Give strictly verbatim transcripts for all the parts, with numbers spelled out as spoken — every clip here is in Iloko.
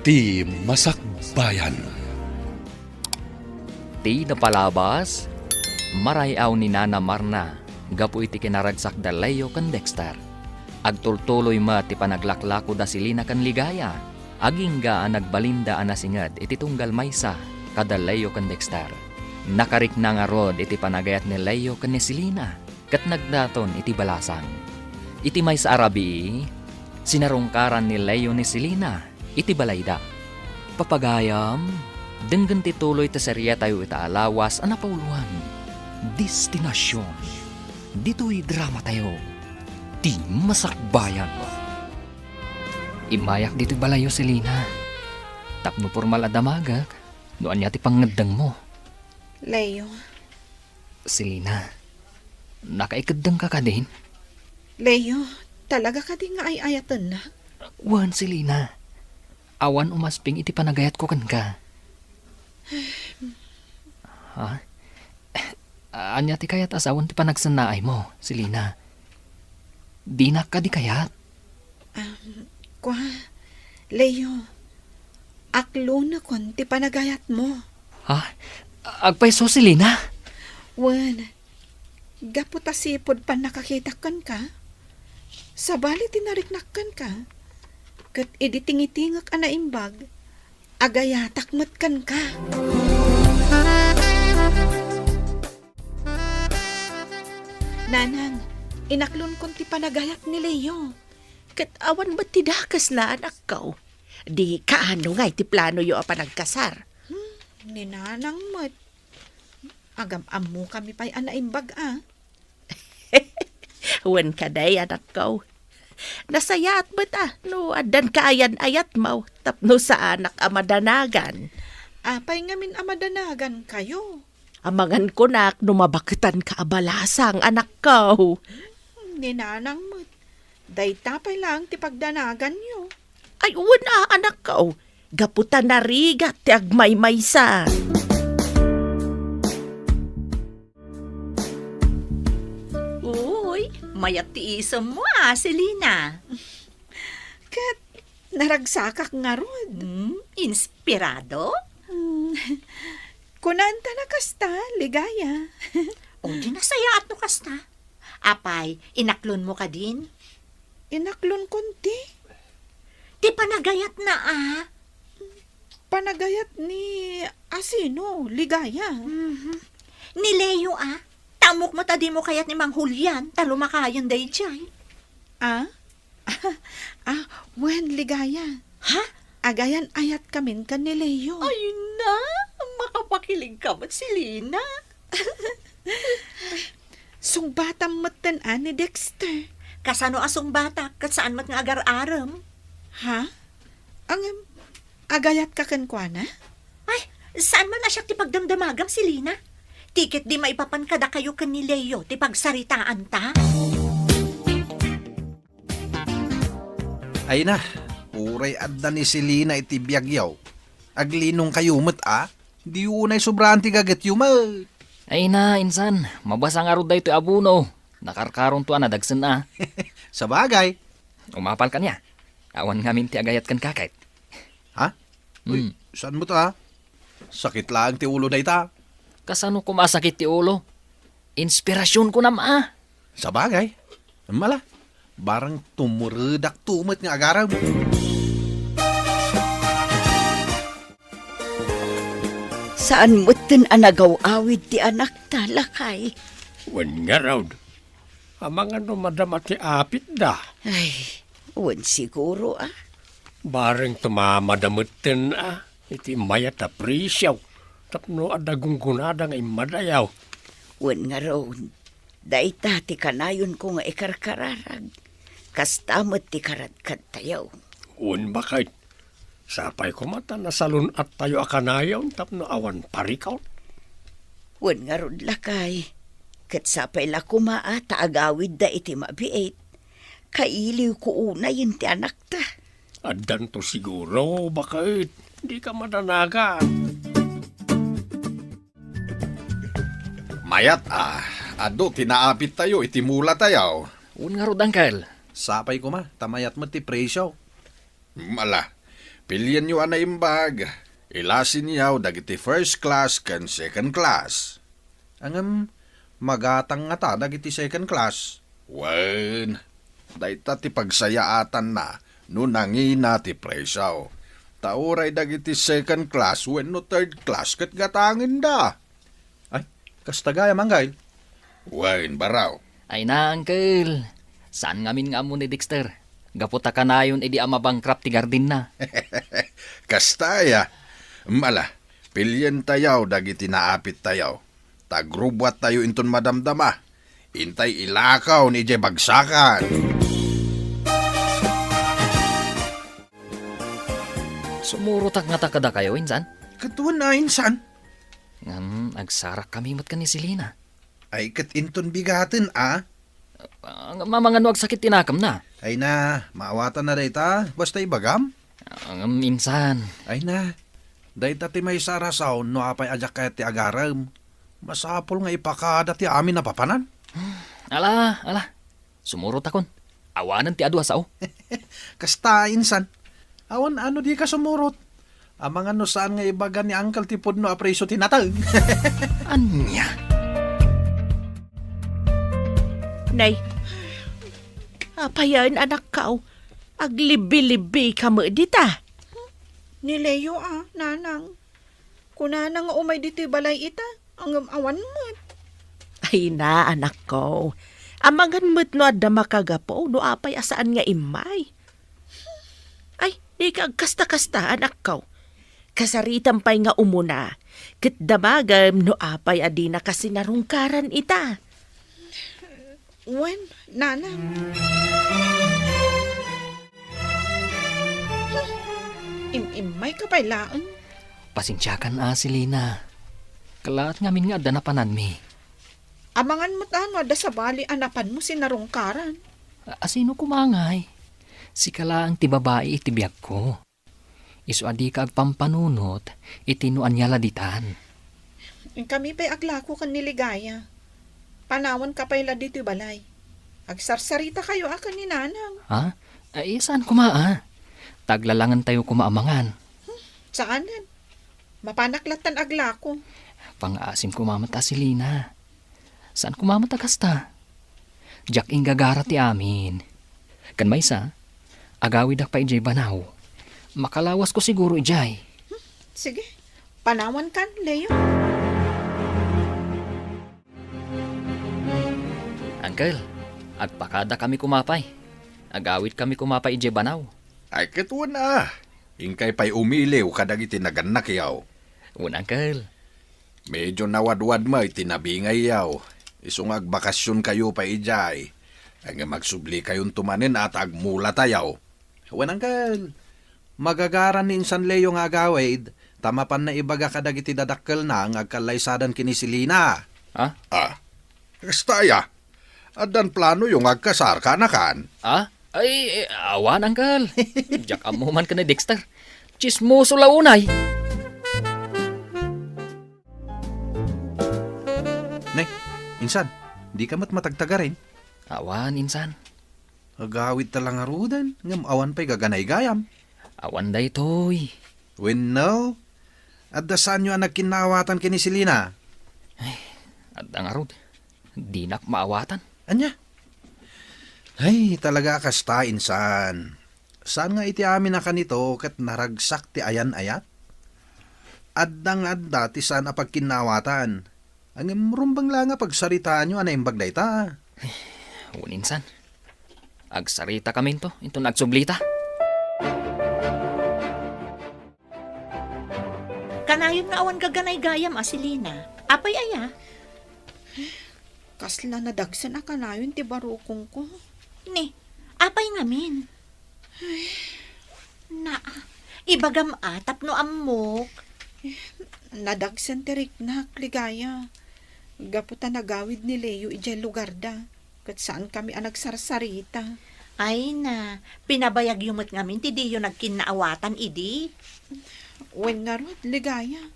Ti Masakbayan. Ti napalabas, maray-aw ni Nana Marna gapu iti kinaragsak da Leo ken Dexter. Agtultuloy met ti panaglaklako da Selina ken Ligaya, agingga a nagbalinda a nasinget iti tunggal maysa kada Leo ken Dexter. Nakarikna ngarud iti panagayat ni Leo ken ni Selina ket nagdaton iti balasang. Iti maysa a rabii, sinarungkaran ni Leo ni Selina iti balayda. Papagayam, denggen ti tuloy ti serietayo ita a lawas a napauluan, Destinacion. Ditoy dramatayo, Ti Masakbayan. Immayak ditoy balayyo, Selina, tapno pormal a damagek no ania ti pangngeddengmo. Leo. Selina, nakaikeddengka kadin? Leo, talaga kadi nga ay-ayatennak? Wen, Selina. Awan umasping iti panagayatko kenka. Ha? Ania ti kayat a sawen ti panagsennaaymo, Selina? Dinak kadi kayat? Um, kua, Leo, aklonekon ti panagayatmo. Ha? Agpayso, Selina? Wen, gapu ta sipud pannakakitak kenka, sabali ti nariknak kenka, ket idi tingitingek a naimbag, agayatak met kenka. Nanang, inaklonkon ti panagayat ni Leo. Ket awan met ti dakesna, anakko. Di kaano ngay ti planoyo a panagkasar? Hmm, ni Nanang met. Agam-ammokami pay a naimbag a. Wen kadi, anakko. Nasayaat met a no addan kaayan-ayatmo tapno saanak a madanagan. Apay ngamin a madanagankayo? Amangan kunak no mabaketanka a balasang, anakko. Hmm, ni Nanang met. Dayta pay laeng ti pagdanaganyo. Ay, wen a, anakko. Gapu ta narigat ti agmaymaysa. Uy, mayat ti isemmo a, Selina. Ket naragsakak ngarud. Hmm, inspirado? Hmm. Kunanta na kasta, Ligaya. O, di nasayaat no kasta. Apay, inaklonmo kadin? Inaklonkon ti? Ti panagayatna a. Panagayat ni asino, Ligaya? Mhm. Ni Leo a. Ta ammok met a dimo kayat ni Mang Julian, ta lumakayen daydiay. Ah? Ah, wen, Ligaya. Ha? Agayan-ayatkamin ken ni Leo. Ay na, makapakiligka met, Selina. Sungbatam metten a ni Dexter. Kasano a sungbatak ket saan met nga agar-arem? Ha? Ngem, agayatka kenkuana? Ay, saan man a siak ti pagdamdamagam, Selina. Ti ket di maipapan kadakayo ken ni Leo ti pagsaritaanta? Ay na, uray adda ni Selina iti biagyo. Aglinongkayo met a, di unay sobraan ti gagetyo met. Ay na, insan, mabasa ngarud daytoy a buno. Nakarkaronto a nadagsen a. Sabagay. Umapal kaniak. Awan ngamin ti agayat kenka ket. Ha? Uy, hmm. Saan mo ta? Sakit laeng ti ulo dayta. Kasano koma a sakit ti ulo? Inspirasionko koma a. Sabagay. Mala, barang tumuredak tumet nga agarem. Saan metten a nagaw-awid ti anakta, lakay? Wen ngarud. Amangan no madama ti apitda. Ay, wen siguro, a. Bareng tumamada metten, a, iti mayat a presio tapno adda gunggonada nga immadayaw. Wen ngarud, dayta ti kanayonko nga ikarkararag. Kasta met ti karadkadtayo. Wen, baket. Sapay koma ta nasalun-attayo a kanayon tapno awan parikut. Wen ngarud, lakay, ket sapay la koma a ta agawidda iti mabiit, kailiwko unayen ti anakta. Addanto siguro, baket, dika madanagan. Mayat a, adu ti naapittayo iti mulatayo. Wen ngarud, uncle. Sapay koma, ta mayat met ti presio. Mala, Pilienyo a naimbag. Ilasinyo dagiti first class ken second class. Ngem, magatang ngata dagiti second class? Wen, dayta ti pagsayaatanna no nangina ti presio. Ta uray dagiti second class wenno third class ket gatangenda. Ay, kasta gayam, Anggail? Wen, Baro. Ay na, Uncle. Saan ngamin nga ammo ni Dexter? Gapu ta kanayon idi a mabankrupt ti gardenna. Kasta aya. Ala, pilientayo dagiti naapittayo. Ta agrubuattayo inton madamdama. Intay ilakaw ni idiay bagsakan. Sumurotak ngata kadakayo, insan? Ket wen a, insan? Ngem, agsarakkami met ken ni Selina. Ay, ket inton bigaten a? Ah, mamangano agsakit ti nakemna? Ay na, maawatanna dayta, basta ibagam. Ah, ngem insan. Ay na, dayta ti maysa a rason no apay a diak kayat ti agarem. Masapul nga ipakada ti amin a papanan. Ala, ala. Sumurotakon. Awanen ti adu a sao. Kasta, insan. Awan ano dika sumurot. Amangan no saan nga ibaga ni Uncle ti pudno a presio ti nateng. Ania? Nay, apayen, anakko? Aglibbi-libbi ka met dita. Ni Leo a, nanang. Kunana nga umay ditoy balay ita, ngem awan met. Ay na, anakko. Amangan met no adda makagapu no apay a saan nga immay. Ay, dika agkasta-kasta, anakko. Kasaritam pay nga umuna, ket damagem no apay a dinaka sinarungkaran ita. Wen, nanang. Hmm, im-immay ka pay laeng. Pasensiakan a, Selina. Kalaat ngamin nga adda napananmi. Amangan met a no adda sabali a napanmo sinarungkaran. A-, asino koma ngay? Sika laeng ti babai iti biagko. Isu a dika agpampanunot iti no ania la ditan. Inkami pay aglako ken ni Ligaya. Panawanka pay la ditoy balay. Agsarsaritakayo a ken ni nanang. Ha? Ay, saan koma a? Ta aglalangentayo koma a mangan. Hmm, saanen. Mapanak lattan aglako. Pangaasim koma met a, Selina. Saan koma met a kasta? Diak inggagara ti amin. Ken maysa, agawidak pay idiay banaw. Makalawasko siguro idiay. Hmm, sige. Panawankan, Leo. Uncle, agpakadakami koma pay. Agawidkami koma pay idiay banaw. Ay, ket wen a. Inkay pay umiliw kadagiti nagannakyo. Wen, Uncle. Medio nawadwad met ti nabingayyo. Isu nga agbakasionkayo pay idiay. Ngem agsublikayon to manen a ta agmulatayo. Wen, Uncle. Magagaran ni insan Leo nga agawid, ta mapanna ibaga kadagiti dadakkelna nga agkallaysadan ken ni Selina. Ha? Ah. Kasta aya. Addan planoyo nga agkasar, kanakan? Ah? Ay, eh, awan, Uncle. Diak ammo man ken ni Dexter. Tsismoso la unay. Ne, insan, dika met matagtagarin? Awan, insan. Agawidta la ngaruden, ngem awan pay gaganaygayam. Awan daytoy. Wenno, adda saanyo a nagkinnaawatan ken ni Selina? Ay, adda ngarud. Dinak maawatan. Ania? Ay, talaga a kasta, insan. Saan nga iti amin a kanito ket naragsak ti ayan-ayat? Adda nga adda ti saan a pagkinnaawatan. Ngem rumbeng la nga pagsaritaanyo a naimbag dayta. Wen, insan. Agsaritakaminto inton agsublita. Kanayon nga awan gaganaygayam a, Selina. Apay aya? Kasla nadagsen a kanayon ti barukongko. Ni, apay ngamin? Ay, naa, ibagam a tapno ammok. Nadagsen ti riknak, Ligaya. Gapu ta nagawid ni Leo idiay lugarda, ket saankami a nagsarsarita. Ay na, pinabayagyo met ngamin ti diyo nagkinnaawatan idi? Wen ngarud, Ligaya.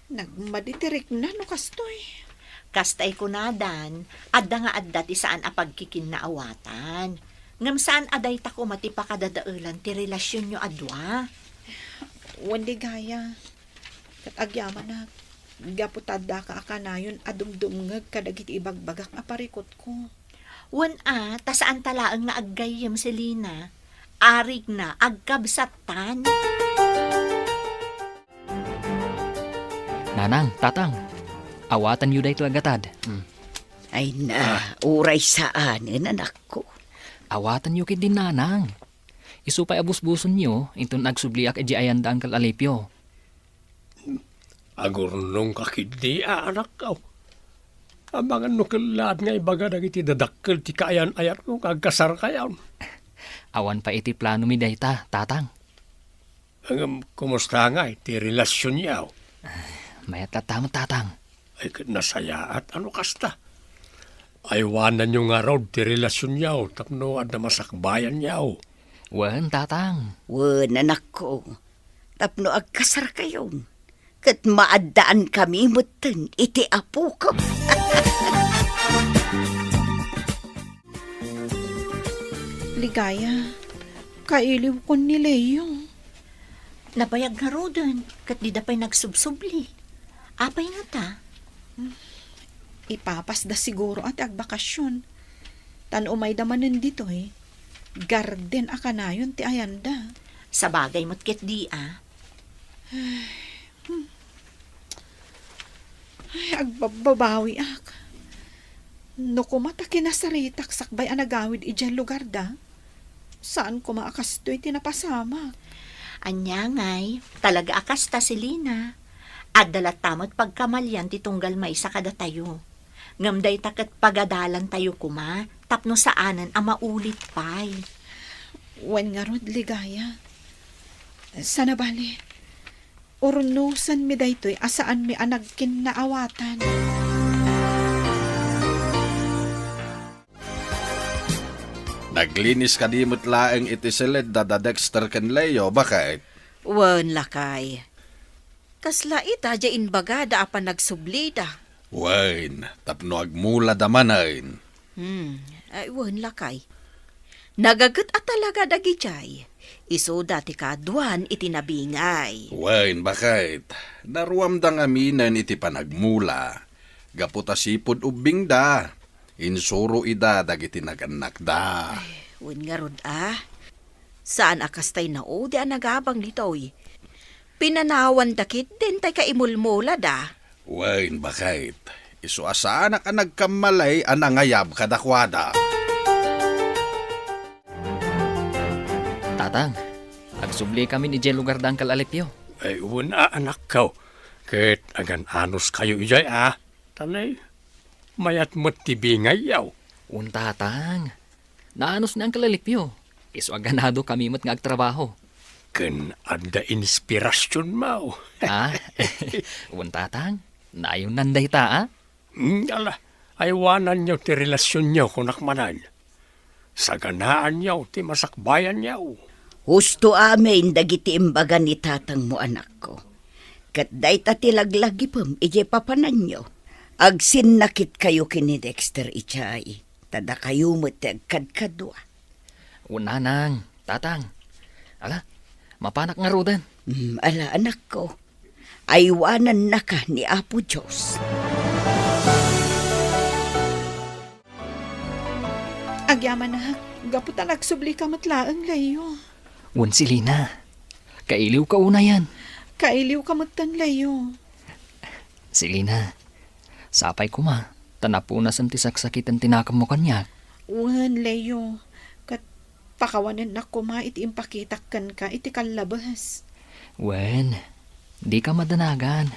Nagmadi ti rikna no kastoy. Kasta ikunadan, adda nga adda ti saan a pagkikinnaawatan. Ngem saan a dayta koma ti pakadadaelan ti relasionyo a dua. Wen, Ligaya, ket agyamanak, gapu ta addaka a kanayon a dumdumngeg kadagiti ibagbagak a parikutko. Wen a, ta saanta laeng nga aggayyem, Selina. Arigna, agkabsattan. Nanang, tatang, awatanyo daytoy a gatad. Hmm. Ay na, Ah. uray saanen, anakko. Awatanyo ketdin, nanang. Isu pay a busbusonyo, inton agsubliak idiay ayanda, Uncle Alipio. Agurnongka ketdi a, anakko. Amangan no kellaat nga ibaga dagiti dadakkel ti kaayan-ayatmo nga agkasarkayon. Awan pay iti planomi dayta, tatang. Ngem, kumusta ngay ti relasionyo? Mayat latta met, tatang. Ay, ket nasayaat a no kasta. Aywananyo ngarud ti relasionyo tapno adda masakbayanyo. Wen, tatang. Wen, anakko, tapno agkasarkayon, ket maaddaankami metten iti apokon. Ligaya, kailiwkon ni Leo. Nabayag ngaruden, ket dida pay nagsubsubli. Apay ngata? Ipapasda siguro a ti agbakasion. Tan umayda manen ditoy, garden a kanayon ti ayanda. Sabagay met ketdi a. Ay, hmm. Ay, agbabbabawiak. No koma ta kinasaritak sakbay a nagawid idiay lugarda, saan koma a kastoy ti napasamak. Ania ngay, talaga a kasta, Selina. Adda latta met pagkamalian ti tunggal maysa kadatayo. Ngem dayta ket pagadalantayo koma tapno saanen a maulit pay. Wen ngarud, Ligaya. Sana bale, urnosenmi daytoy a saanmi a nagkinnaawatan. Naglinis kadi met laeng iti siled da Dexter ken Leo, baket? Wen, lakay. Kasla ita diay imbagada a panagsublida. Wen, tapno agmulada manen. Hmm, ay, wen, lakay. Nagaget a talaga dagidiay. Isuda ti kaaduan iti nabingay. Wen, baket. Naruamda ngaminen iti panagmula. Gapu ta sipud ubbingda, insuro ida dagiti nagannakda. Ay, wen ngarud a. Saan a kasta ti naudi a nagabang ditoy. Pinanawanda ketdin tay kaimulmulada. Wen, baket. Isu a saanak a nagkammalay a nangayab kadakuada. Tatang, agsubli kami idiay lugarda, Uncle Alipio. Ay, wen a, anakko. Ket agan-anos kayo idiay, a. Tanay, mayat met ti bingayyo. Wen, tatang. Naanos ni Uncle Alipio. Isu a ganado kami met nga agtrabaho. Ken adda inspirasionmo. Ah? Wen, tatang. Naayonnan dayta, a? Hmm, ala, aywananyo ti relasionyo, kunak manen. Saganaanyo ti masakbayanyo. Husto amin dagiti imbaga ni tatangmo, anakko. Ket dayta ti laglagipem idiay papananyo. Agsinnakitkayo ken ni Dexter idiay, ta dakayo met ti agkadkadua. Wen, nanang, tatang. Ala, mapanak ngaruden. Mm, ala, anakko. Aywanannaka ni Apo Dios. Agyamanak, gapu ta nagsublika met laeng, Leo. Wen, Selina. Kailiwka unayen. Kailiwka metten, Leo. Selina, sapay koma, ta napunasem ti saksakiten ti nakemmo kaniak. Wen, Leo. Ket pakawanennak koma iti impakitak kenka iti kallabes. Wen, dika madanagan.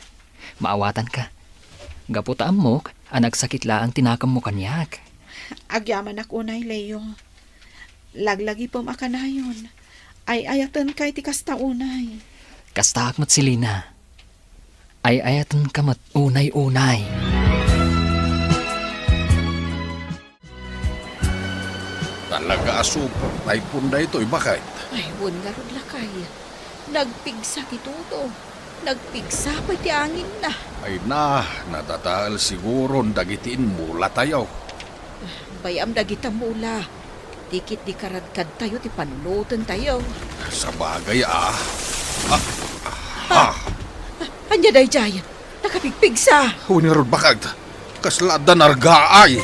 Maawatanka. Gapu ta ammok a nagsakit laeng ti nakemmo kaniak. Agyamanak unay, Leo. Laglagipem a kanayon. Ay-ayatenka iti kasta unay. Kastaak met, Selina. Ay-ayatenka met unay-unay. Talaga a super typhoon daytoy, baket. Ay, wen ngarud, lakay. Nagpigsa ti tudo. Nagpigsa pay ti anginna. Ay na, nadadael siguron dagiti immulatayo. Bay-am dagita mula. Dikit di karadkadtayo ti panunotentayo. Sabagay, ah. Ah, ah. Ania daydiay? Nakapigpigsa. Wen ngarud, bakag. Kasla adda nargaay.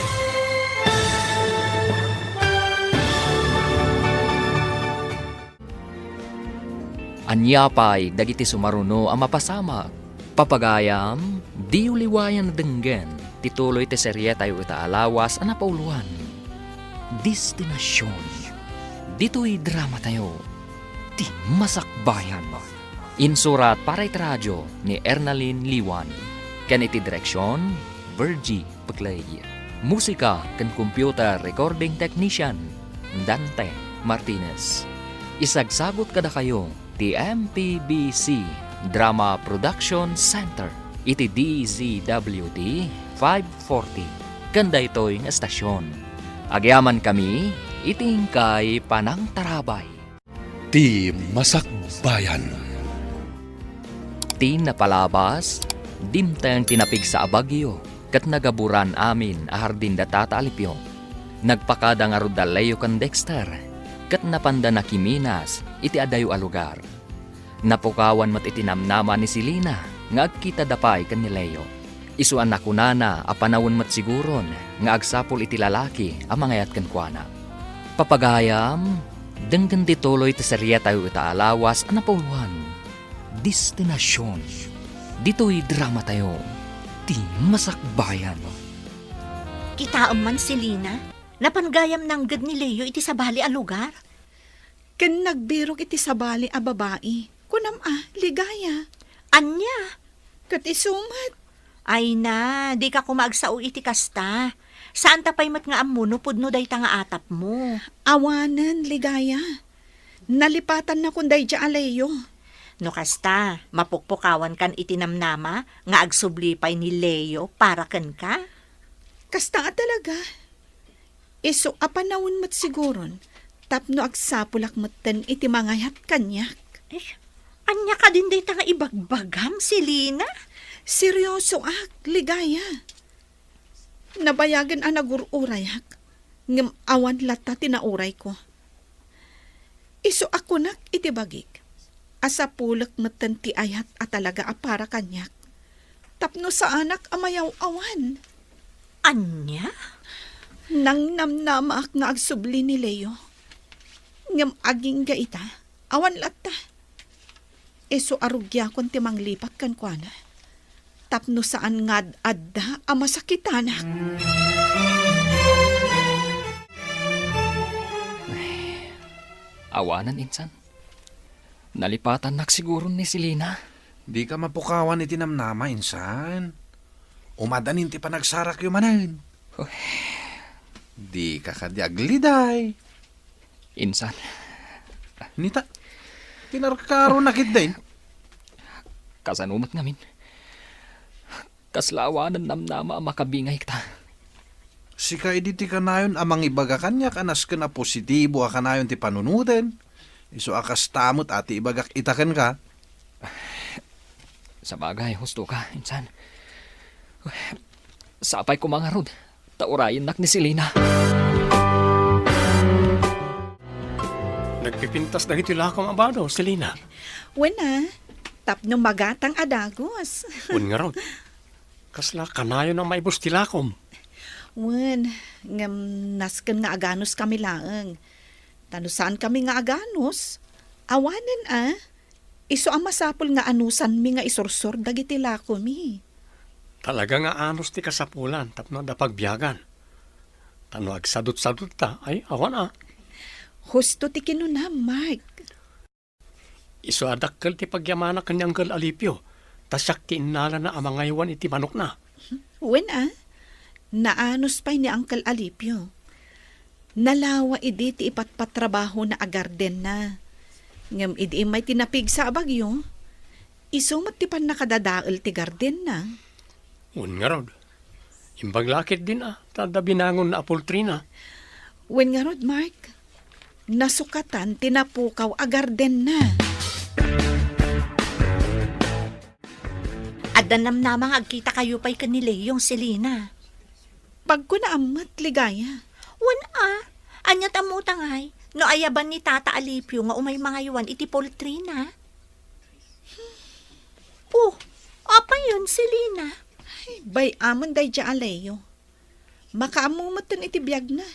Ania pay dagiti sumaruno a mapasamak? Papagayam, diyo liwayan a denggen ti tuloy ti serietayo ita a lawas a napauloan. Destinacion. Ditoy dramatayo, ti Masakbayan. Insurat para iti radio ni Ernalyn Liwan, ken iti direksion, Virgie Peclay. Musika ken computer recording technician, Dante Martinez. Isagsagut kadakayo ti M P B C Drama Production Center iti D Z W T five forty ken daytoy nga estasion. Agyamankami iti inkay panangtarabay. Ti Masakbayan. Ti napalabas, dimteng ti napigsa a bagyo, ket nagaburan amin a hardin da Tata Alipio. Nagpakada ngarud da Leo ken Dexter, ket napanda nakiminas iti adayo a lugar. Napukawan met iti namnama ni Selina nga agkitada pay ken ni Leo. Isu a nakunana a panawen met siguron nga agsapul iti lalaki a mangayat kenkuana. Papagayam, denggen ti tuloy ti serietayo ita a lawas a napauloan. Destinacion. Ditoy dramatayo, ti Masakbayan. Kitaem man, Selina, napan gayam nangged ni Leo iti sabali a lugar. Ken nagbirok iti sabali a babai. Kunam a, Ligaya. Ania? Ket isu met. Ay na, dika koma agsao iti kasta. Saanta pay met nga ammo no pudno dayta nga atapmo. Awanen, Ligaya. Nalipatannakon daydiay a Leo. No kasta, mapukpukawankan iti namnama nga agsubli pay ni Leo para kenka? Kasta a talaga. Isu a panawen met siguron tapno agsapulak metten iti mangayat kaniak. Eh, ania kadin dayta nga ibagbagam, Selina? Seriosoak, Ligaya. Nabayagen a nagur-urayak, ngem awan latta ti naurayko. Isu a kunak iti bagik a sapulek metten ti ayat a talaga a para kaniak, tapno saanak a mayaw-awan. Ania? Nangnamnamaak nga agsubli ni Leo. Ngem agingga ita, awan latta. Isu a rugiakon ti manglipat kenkuana, tapno saan nga ad-adda a masakitanak. Awanen, insan. Nalipatannak siguron ni Selina. Dika mapukawan iti namnama, insan. Umadanin ti panagsarakyo manen. Uy. Dika kadi agliday. Insan. Nita, kinarkaronak ketdin. Kasano met ngamin? Kasla awanen namnama a makabingay ta. Sika idi ti kanayon a mangibaga kaniak a nasken a positibo a kanayon ti panunoten. Isu a kasta met a ti ibagak ita kenka. Sabagay, husto ka, insan. Sapay koma ngarud ta urayennak ni Selina. Nagpipintas dagiti lakom a bado, Selina. Wen a, tapno magatang a dagus. Wen ngarud. Kasla kanayon a maibus ti lakom. Wen, ngem nasken nga aganuskami laeng. Ta no saankami nga aganus, awanen a, isu a masapul nga anusanmi nga isursor dagiti lakomi. Talaga nga anus ti kasapulan tapno adda pagbiagan. Ta no agsadutsadutta, ay, awan a. Husto ti kinunam, Mark. Isu a dakkel ti pagyamanak ken ni Uncle Alipio, ta siak ti innalana a mangaywan iti manokna. Wen a, naanus pay ni Uncle Alipio. Nalawa idi ti ipatpatrabahona a gardenna. Ngem idi immay ti napigsa a bagyo, isu met ti pannakadadael ti gardenna. Wen ngarud, imbag la ketdin a, ta adda binangonna a pultrina. Wen ngarud, Mark, nasukatan ti napukaw a gardenna. Adda namnama nga agkitakayo pay ken ni Leong, Selina. Pagkunaam met, Ligaya. Wen a, Ania ta ammo ta ngay, no ayaban ni Tata Alipio nga umay mangaywan iti poultry na? Oh, apayen, Selina? Ay, bay-amon daydiay a Leo. Makaammo metten iti biagna,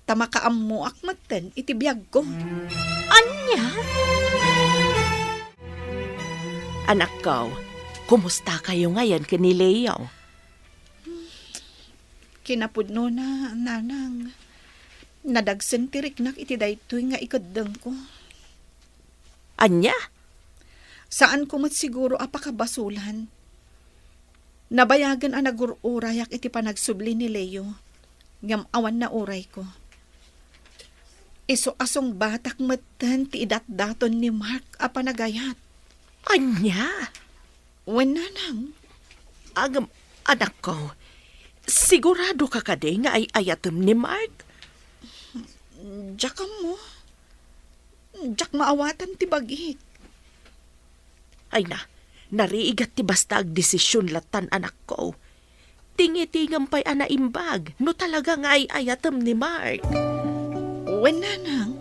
ta makaammoak metten iti biagko. Ania? Anakko, kumustakayo ngayen ken ni Leo? Kinapudnona, nanang, nadagsen ti riknak iti daytoy nga ikeddengko. Ania? Saanko met siguro a pakabasolan. Nabayagen a nagur-urayak iti panagsubli ni Leo, ngem awan naurayko. Isu a sungbatak metten ti idatdaton ni Mark a panagayat. Ania? Wen, nanang. Ngem, anakko, siguradoka kadi nga ay-ayatem ni Mark? Diak ammo. Diak maawatan ti bagik. Ay na, narigat ti basta agdesisyon lattan, anakko. Tingitingem pay a naimbag no talaga nga ay-ayatem ni Mark. Wen, nanang.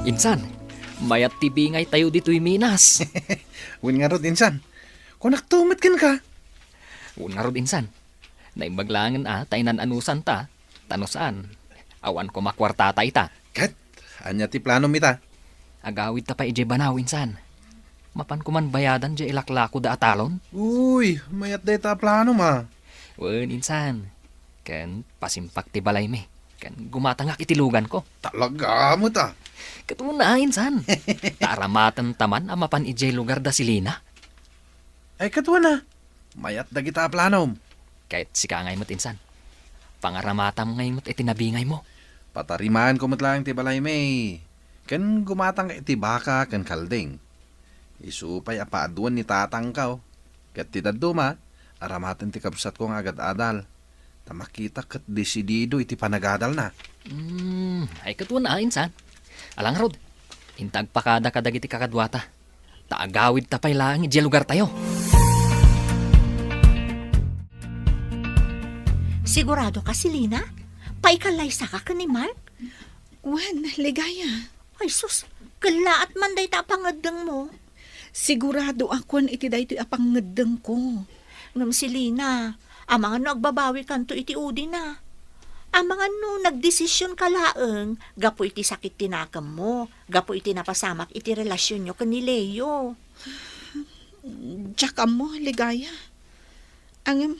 Insan, mayat ti bingaytayo ditoy Minas. Wen ngarud, insan. Kunakto met kenka. Wen ngarud, insan. Naimbag laengen a ta inan-anusanta, ta no saan, awan koma kuartata ita. Ket, ania ti planom ita? Agawidta pay idiay banaw, insan. Mapanko man bayadan diay ilaklakoda a talon. Uy, mayat dayta a planom, a. Wen, insan. Ken pasimpak ti balaymi. Ken gumatangak iti luganko. Talaga met, a. Ket wen a, insan. Ta aramatenta man a mapan idiay lugar da Selina. Ay, ket wen a. Mayat dagita a planom. Ket sika ngay met, insan. Pangaramatam ngay met iti nabingaymo. Patarimaenko met laeng ti balaymi. Ken gumatang iti baka ken kalding. Isu pay a paaduen ni tatangko. Ket ti dadduma, aramaten ti kabsatko nga agad-adal. Ta makita ket desidido iti panagadalna. Hmm, ay ket wen a, insan. Ala ngarud, inta agpakada kadagiti kakaduata. Ta agawidta pay laeng idiay lugartayo. Sigurado ka, Selina? Paikallaysaka ken ni Mark? Wen, Ligaya. Ay sus, kellaat man dayta a pangeddengmo. Sigurado a wen iti daytoy a pangeddengko. Ngem Selina, amangan no agbabawikanto iti udina? Amangan no nagdesisionka laeng gapu iti sakit ti nakemmo, gapu iti napasamak iti relasionyo ken ni Leo? Diak ammo, Ligaya. Ngem,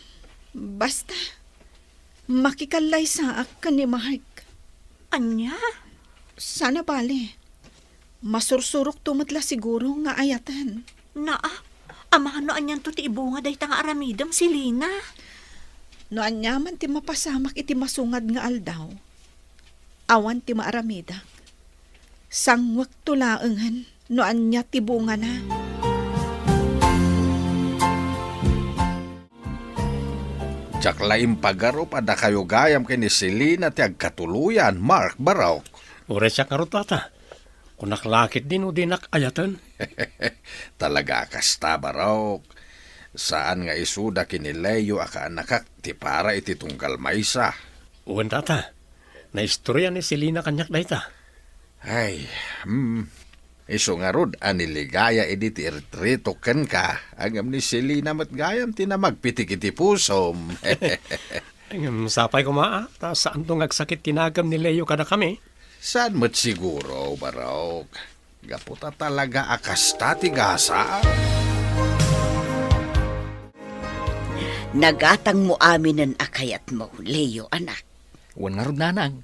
basta, makikallayssaak ken ni Mark. Ania? Saan a bale. Masursurokto met la siguro nga ayaten. Naa, amangan no anianto ti ibunga dayta nga aramidem, Selina? No aniaman ti mapasamak iti masungad nga aldaw, awan ti maaramidak. Sanguekto laengen no ania ti bungana. Diak la impagarup a dakayo gayam ken ni Selina ti agkatuloyan, Mark, Barok. Uray siak ngarud, Tata. Kunak la ketdi no dinak ayaten. Talaga a kasta, Barok. Saan nga isuda ken ni Leo a kaanakak ti para iti tunggal maysa. Wen, Tata. Naistorya ni Selina kaniak dayta. Ay, hmm. Isu ngarud a ni Ligaya idi ti iritiritok kenka, ngem ni Selina met gayam ti namagpitik iti pusom. Ngem sapay koma, a, ta saanto nga agsakit ti nakem ni Leo kadakami. Saan met siguro, Barok. Gapu ta talaga a kasta ti gasat. Nagatangmo aminen a kayatmo, Leo, anak. Wen ngarud, nanang.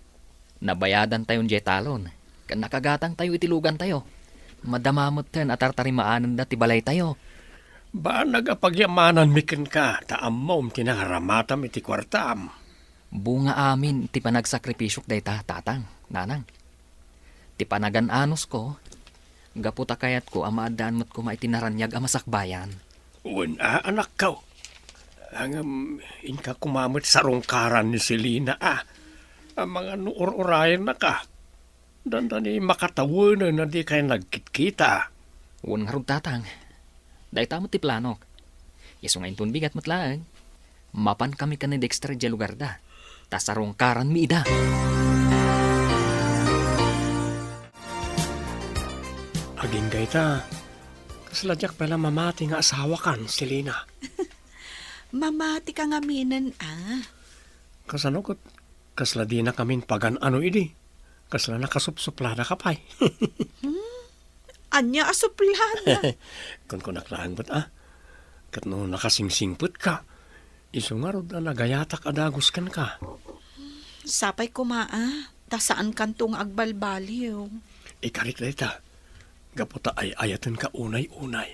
Nabayadantayon diay talon, ken nakagatangtayo iti lugantayo. Madama metten a tartarimaanenda ti balaytayo. Banag a pagyamananmi kenka, ta ammom ti nangaramatam iti kuartam. Bunga amin ti panagsakripisio dayta, tatang, nanang. Ti panagan-anusko, gapu ta kayatko a maaddaan met koma iti naraniag a masakbayan. Wen a, anakko. Ngem, inka koma met sarungkaran ni Selina a. Amangan no ur-urayennaka. Dandani makatawenen a dikay nagkitkita. Wen ngarud, tatang. Dayta met ti planok. Isu nga inton bigat met laeng, Mapankami ken ni Dexter idiay lugarda, ta sarungkaranmi ida. Agingga ita, kasla diak pay la mamati nga asawakan, Selina. Mamati ka ngaminen, a. Kasano ket kasla dinakamin pagan-ano idi? Kasla nakasupsuplada ka pay. Hmm? Ania a suplada? Kunkunak laeng met, a. Ket no nakasingsingpet ka, isu ngarud a nagayatak a dagus kenka. Sapay koma, a, ta saankanto nga agbalbaliw. Ikarik dayta, gapu ta ay-ayatenka unay-unay.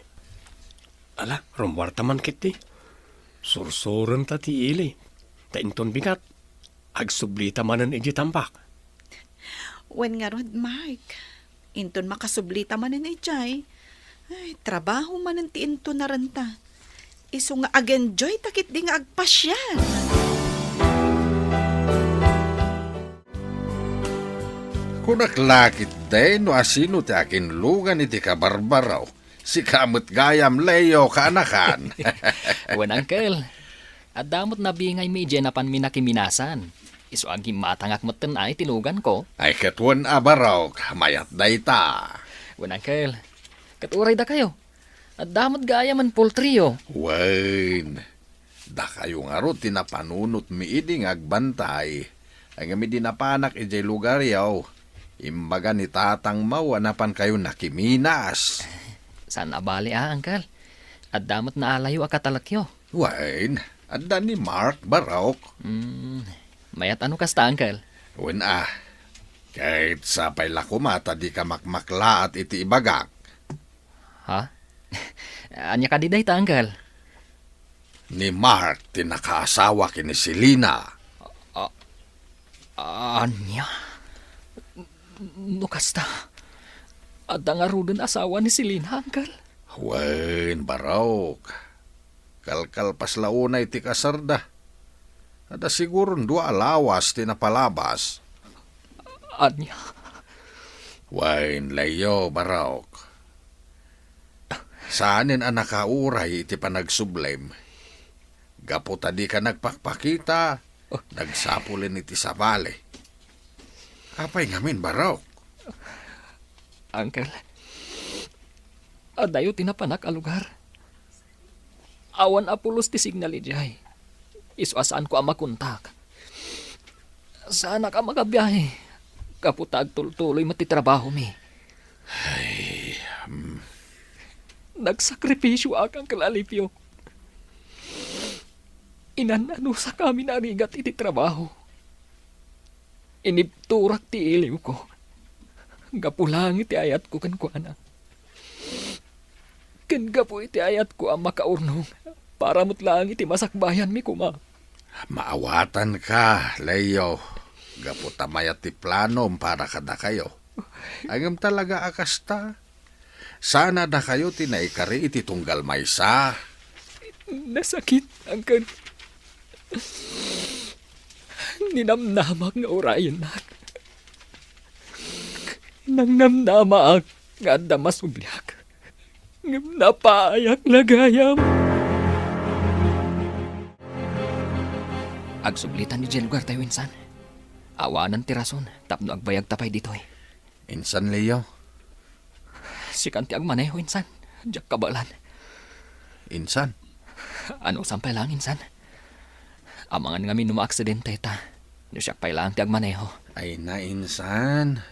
Ala, rummuarta man ketdi. Sursurenta ti ili. Ta inton bigat, agsublita manen idiay tambak. Wen ngarud, Mark. Inton makasublita manen idiay, ay, trabaho manen ti intunarenta. Isu nga ag-enjoyta ketdi nga agpasiar. Kunak la ketdi no asino ti akinlugan iti kabarbaraw. Sika met gayam, Leo, kaanakan. Wen, Uncle. Adda met nabingaymi idiay napanmi nakiminasan. Isu a gimmatangak metten a iti luganko. Ay, ket wen a, barok, mayat dayta. Wen, Uncle. Ket uray dakayo, adda met gayamen poultryyo. Wen, dakayo ngarud ti napanunotmi idi nga agbantay. Ngem idi napanak idiay lugaryo, imbaga ni tatangmo a napankayo nakiminas. Saan a bale a, Uncle. Adda met naalayo a katalekyo. Wen, adda ni Mark, barok. Hmm, mayat a no kasta, Uncle. Wen a, ket sapay la koma ta dika makmaklaat iti ibagak. Ha? Ania kadi dayta, Uncle? Ni Mark ti nakaasawa ken ni Selina. A-, ania? No kasta, adda ngaruden asawa ni Selina, Uncle? Wen, barok. Kalkalpas la unay ti kasarda. Adda siguron dua a lawas ti napalabas. Ania? Wen, Leo, barok. Saanen a nakauray iti panagsublem. Gapu ta dika nagpakpakita, nagsapulen iti sabali. Apay ngamin, barok? Uncle, adayo ti napanak a lugar. Awan a pulos ti signal idiay. Isu a saanko a makontak. Saanak a makabiahe. Gapu ta agtultuloy met ti trabahomi. Ay, hmm. Nagsakripisyoak, Uncle Alipio. Inan-anusakami narigat iti trabaho. Inibturak ti iliwko. Gapu laeng iti ayatko kenkuana. Ken gapu iti ayatko a makaurnong para met laeng iti masakbayanmi koma. Maawatanka, Leo, gapu ta mayat ti planom para kadakayo. Ngem talaga a kasta, saan a dakayo ti naikari iti tunggal maysa. Nasakit, Uncle. Ninamnamak nga urayennak. Nangnamnamaak nga adda masubliak. Ngem napaayak la gayam. Agsublitan idiay lugartayo, insan. Awanen ti rason tapno agbayagta pay ditoy. Insan, Leo. Sikan ti agmaneho, insan. Diak kabaelan. Insan? Anusam pay laeng, insan. Amangan ngamin no maaksidente ta. No siak pay laeng ti agmaneho. Ay na, insan.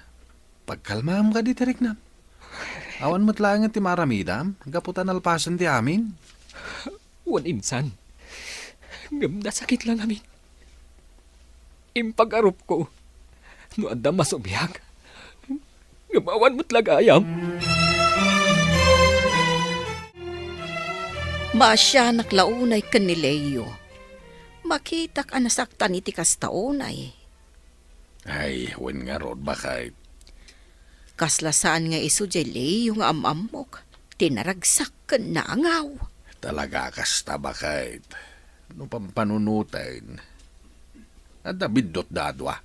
Pagkalmaam kadi ti riknam. Awan met laeng ti maaramidam, gapu ta nalpasen ti amin. Wen, insan. Ngem nasakit la ngamin. Impagarupko no adda masubliak. Ngem awan met la gayam. Maasianak la unay ken ni Leo. Makitak a nasaktan iti kasta unay. Ay, wen ngarud, baket. Kasla saan nga isu diay Leo nga am-ammok ti naragsak ken naangaw. Talaga a kasta, baket. No pampanunoten, adda biddutda a dua.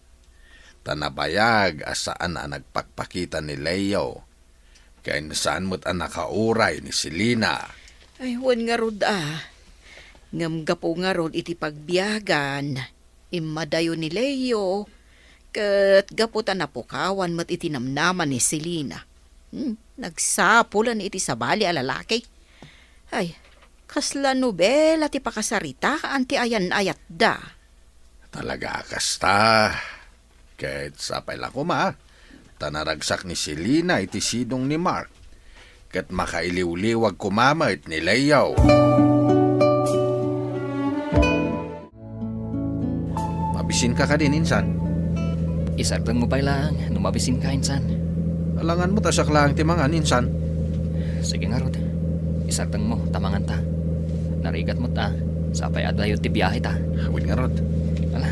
Ta nabayag a saan a nagpakpakita ni Leo. Ken saan met a nakauray ni Selina. Ay, wen ngarud a. Ngem gapu ngarud iti pagbiagan, immadayo ni Leo, ket gapu ta napukawan met iti namnama ni Selina. Hmm, nagsapulen iti sabali a lalaki. Ay, kasla nobela ti pakasaritaan ti ayan-ayatda. Talaga a kasta. Ket sapay la koma, ta naragsak ni Selina iti sidong ni Mark, ket makailiwliwag koma met ni Leo. Mabisinka kadi, insan? Isardengmo pay laeng no mabisinka, insan. Alangan met a siak laeng ti mangan, insan. Sige ngarud, isardengmo ta manganta. Narigat met a, sapay adayo ti biahe ta. Wen ngarud. Ala,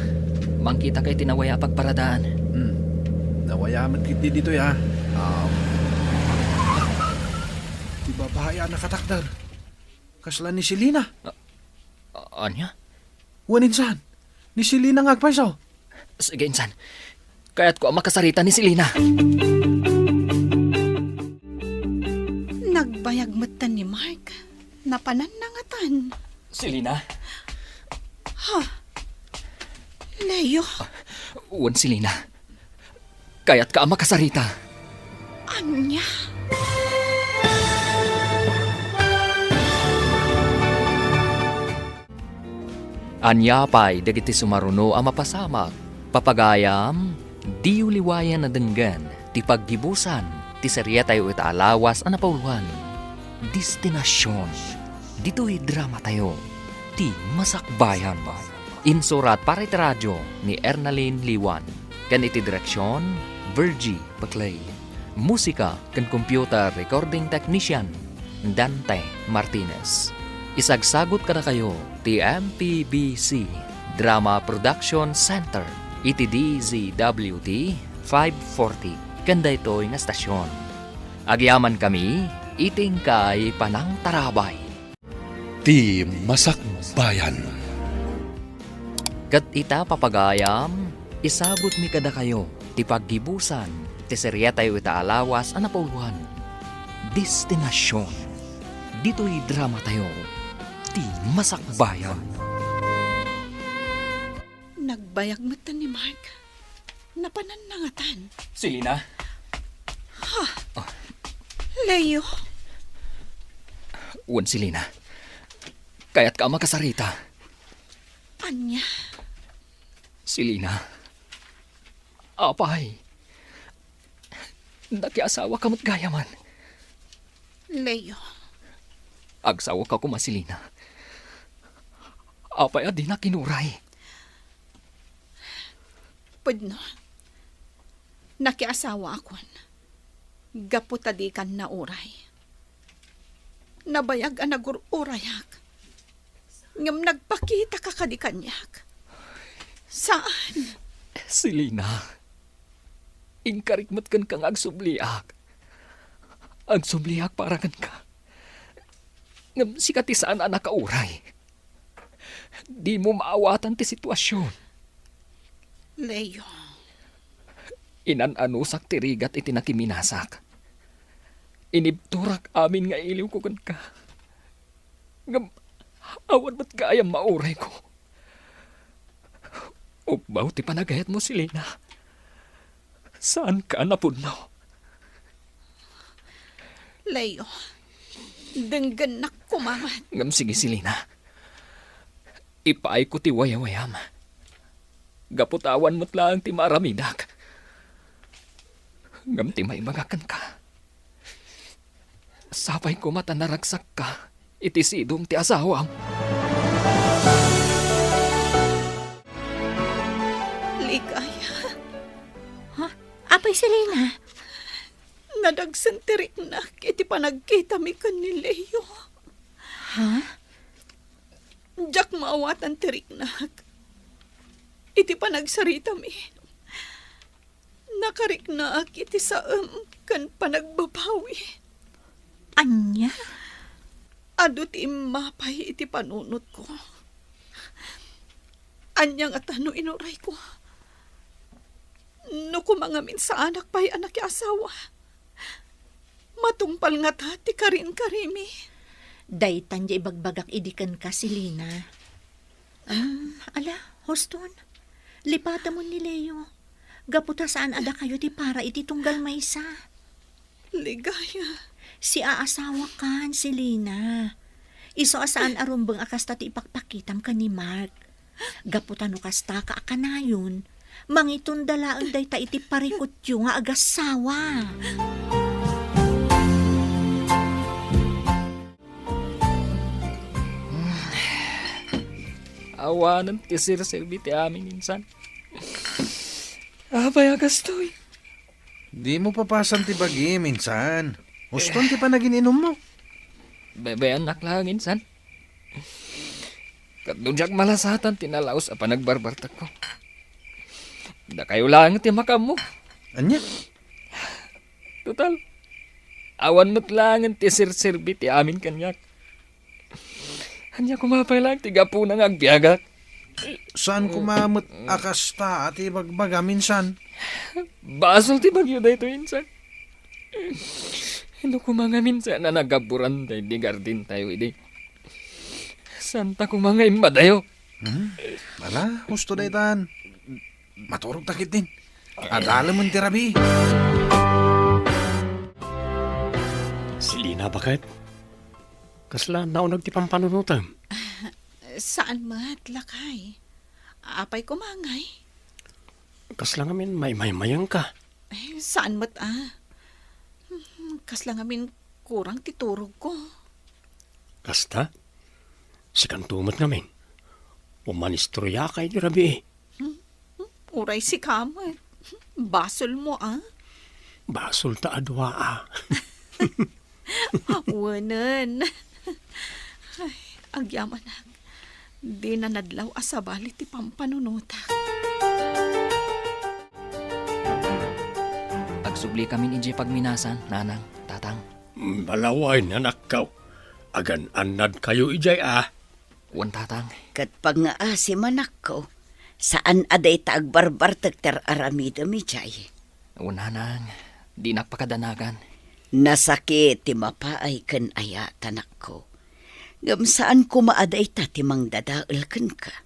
mangkitaka iti nawaya a pagparadaan. Hmm. Nawaya met ketdi ditoy, a. Um, ti babai a nakatakder. Kasla ni Selina. A-, a-, ania? Wen, insan. Ni Selina nga agpayso. Sige, insan. Kayatko a makasarita ni Selina. Nagbayag metten ni Mark. Napananna ngatan. Selina? Ha? Leo? Wen, Selina. Kayatka a makasarita. Ania? Ania pay dagiti sumaruno a mapasamak? Papagayam, diyo liwayan a denggen ti paggibusan ti seriatayo ita a lawas a napauloan, Destinacion. Ditoy dramatayo, Ti Masakbayan. Insurat para iti radio ni Ernalyn Liwan, ken iti direksion, Virgie Paclay. Musika ken computer recording technician, Dante Martinez. Isagsagut kadakayo ti M P B C Drama Production Center iti D Z W T five forty ken daytoy nga estasion. Agyamankami iti inkay panangtarabay. Ti Masakbayan. Ket ita, papagayam, isagutmi kadakayo ti paggibusan ti seriatayo ita a lawas a napauloan, Destinacion. Ditoy dramatayo, Ti Masakbayan. Nagbayag metten ni Mark. Napananna ngatan. Selina? Ha? Ah. Leo? Wen, Selina. Kayatka a makasarita. Ania? Selina. Apay. Nakiasawaka met gayamen. Leo. Agsawaka koma, Selina. Apay a dinak inuray? Pudno, nakiasawaakon gapu ta dikan nauray. Nabayag a nagur-urayak, ngem nagpakitaka kadi kaniak. Saan? Selina, inkarik met kenka nga agsubliak. Agsubliak para kenka. Ngem sika ti saan a nakauray. Dimo maawatan ti situasion. Leo. Inan-anusak ti rigat iti nakiminasak. Inibturak amin nga iliwko kenka. Ngem awan met gayam maurayko. Ubbaw ti panagayatmo, Selina. Saanka a napudno. Leo, denggennak koma met. Ngem sige, Selina. Ipaayko ti wayawayam. Gapu ta awan met laeng ti maaramidak. Ngem ti maibagak kenka, sapay koma ta naragsakka iti sidong ti asawam. Ligaya. Ha? Apay Selina? Nadagsen ti riknak iti panagkitami ken ni Leo. Ha? Diak maawatan ti riknak iti panagsaritami. Nakariknaak iti saem ken panagbabawi. Ania? Adu ti immapay iti panunotko. Ania ngata no inurayko? No koma ngamin saanak pay a nakiasawa, matungpal ngata ti karinkarimi? Daytan ti ibagbagak idi kenka, Selina. Ah, ala, huston. Lipatamon ni Leo. Gapu ta saan a dakayo ti para iti tunggal maysa. Ligaya. Siaasawakan, Selina. Isu a saan a rumbeng a kasta ti ipakpakitam ken ni Mark. Gapu ta no kastaka a kanayon, mangitunda laeng dayta iti parikutyo nga agassawa. Awanen ti serserbi ti amin, insan. Apay a kastoy? Dimo papasan ti bagim, insan. Huston ti panagin-inummo. Babayannak laeng, insan. Ket no diak malasatan ti nalaus a panagbarbartekko, dakayo laeng ti makaammo. Ania? Total, awan met laengen ti serserbi ti amin kaniak. Ania koma pay laeng ti gapuna nga agbiagak? Saan koma met a kasta a ti ibagbagam, insan? Basol ti bagyo daytoy, insan. No koma ngamin saan a naggaburan daydi gardentayo idi, saanta koma nga immadayo. Hmm? Ala, husto daytan. Maturogta ketdin. Adalemen ti rabii. Selina, baket? Kasla nauneg ti pampanunotem? Saan met, lakay. Apay koma ngay? Kasla ngamin maymaymayengka? Eh, saan met a. Hmm, kasla ngamin kurang ti turogko. Kasta? Sikanto met ngamin. Umanistorya ka idi rabii. Hmm? Hmm? Uray sika met. Basolmo a. Basol ta a dua a. Wenen. Ay, agyamanak. Dina nadlaw a sabali ti pampanunotak. Agsubli kamin idiay pagminasan, nanang, tatang. Malawen, anakko. Agan-annadkayo idiay a. Wen, tatang. Ket pangngaasim, anakko, saan a dayta agbarbartek ti ar-aramidem idiay. Wen, nanang, dinak pakadanagan. Nasakit ti mapaay ken ayat, anakko. Ngem saan koma a dayta ti mangdadael kenka.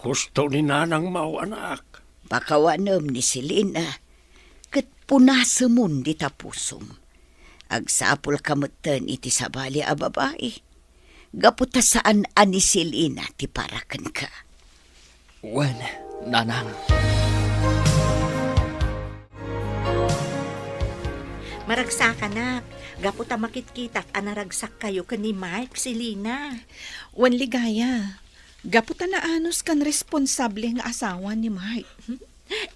Husto ni nanangmo, anak. Pakawanem ni Selina, ket punasemon dita pusom. Agsapulka metten iti sabali a babai, gapu ta saan a ni Selina ti para kenka. Wen, nanang. Maragsakanak, gapu ta makitkitak a naragsakkayo ken ni Mark, Selina. Wen, Ligaya, gapu ta naanuskan responsable nga asawa ni Mark.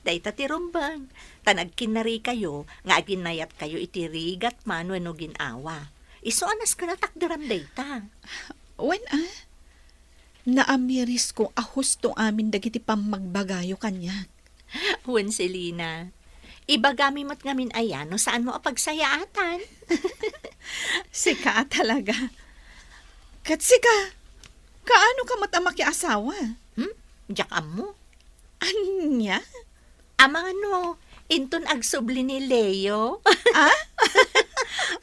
Dayta ti rumbeng, ta nagkinnarikayo nga aginayatkayo iti rigat man wenno gin-awa. Isu a nasken a takderam dayta. Wen a, naamirisko a husto amin dagiti pammagbagayo kaniak. Wen, Selina, ibagami met ngamin aya no saanmo a pagsayaatan. Sika a talaga. Ket sika, kaano ka met a makiasawa? Hmm? Diak ammo. Ania? Amangan no, inton agsubli ni Leo. Ah?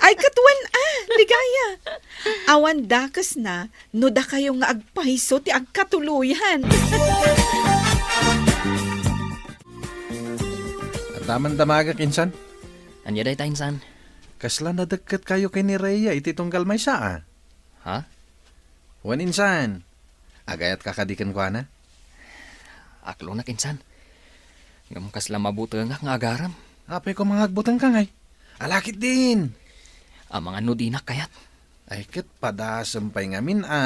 Ay, ket wen a, Ligaya. Awan dakesna no dakayo nga agpayso ti agkatuloyan. Adda man damagek, insan. Ania dayta, insan? Kasla nadekket kayo ken ni Rhea iti tunggal maysa a? Ha? Wen, insan, agayatka kadi kenkuana? Aklonak, insan. Ngem kasla mabutengak nga agarem. Apay koma nga agbutengka ngay? Alakit din! Amangan no dinak kayat. Ay, ket padasem pay ngamin a.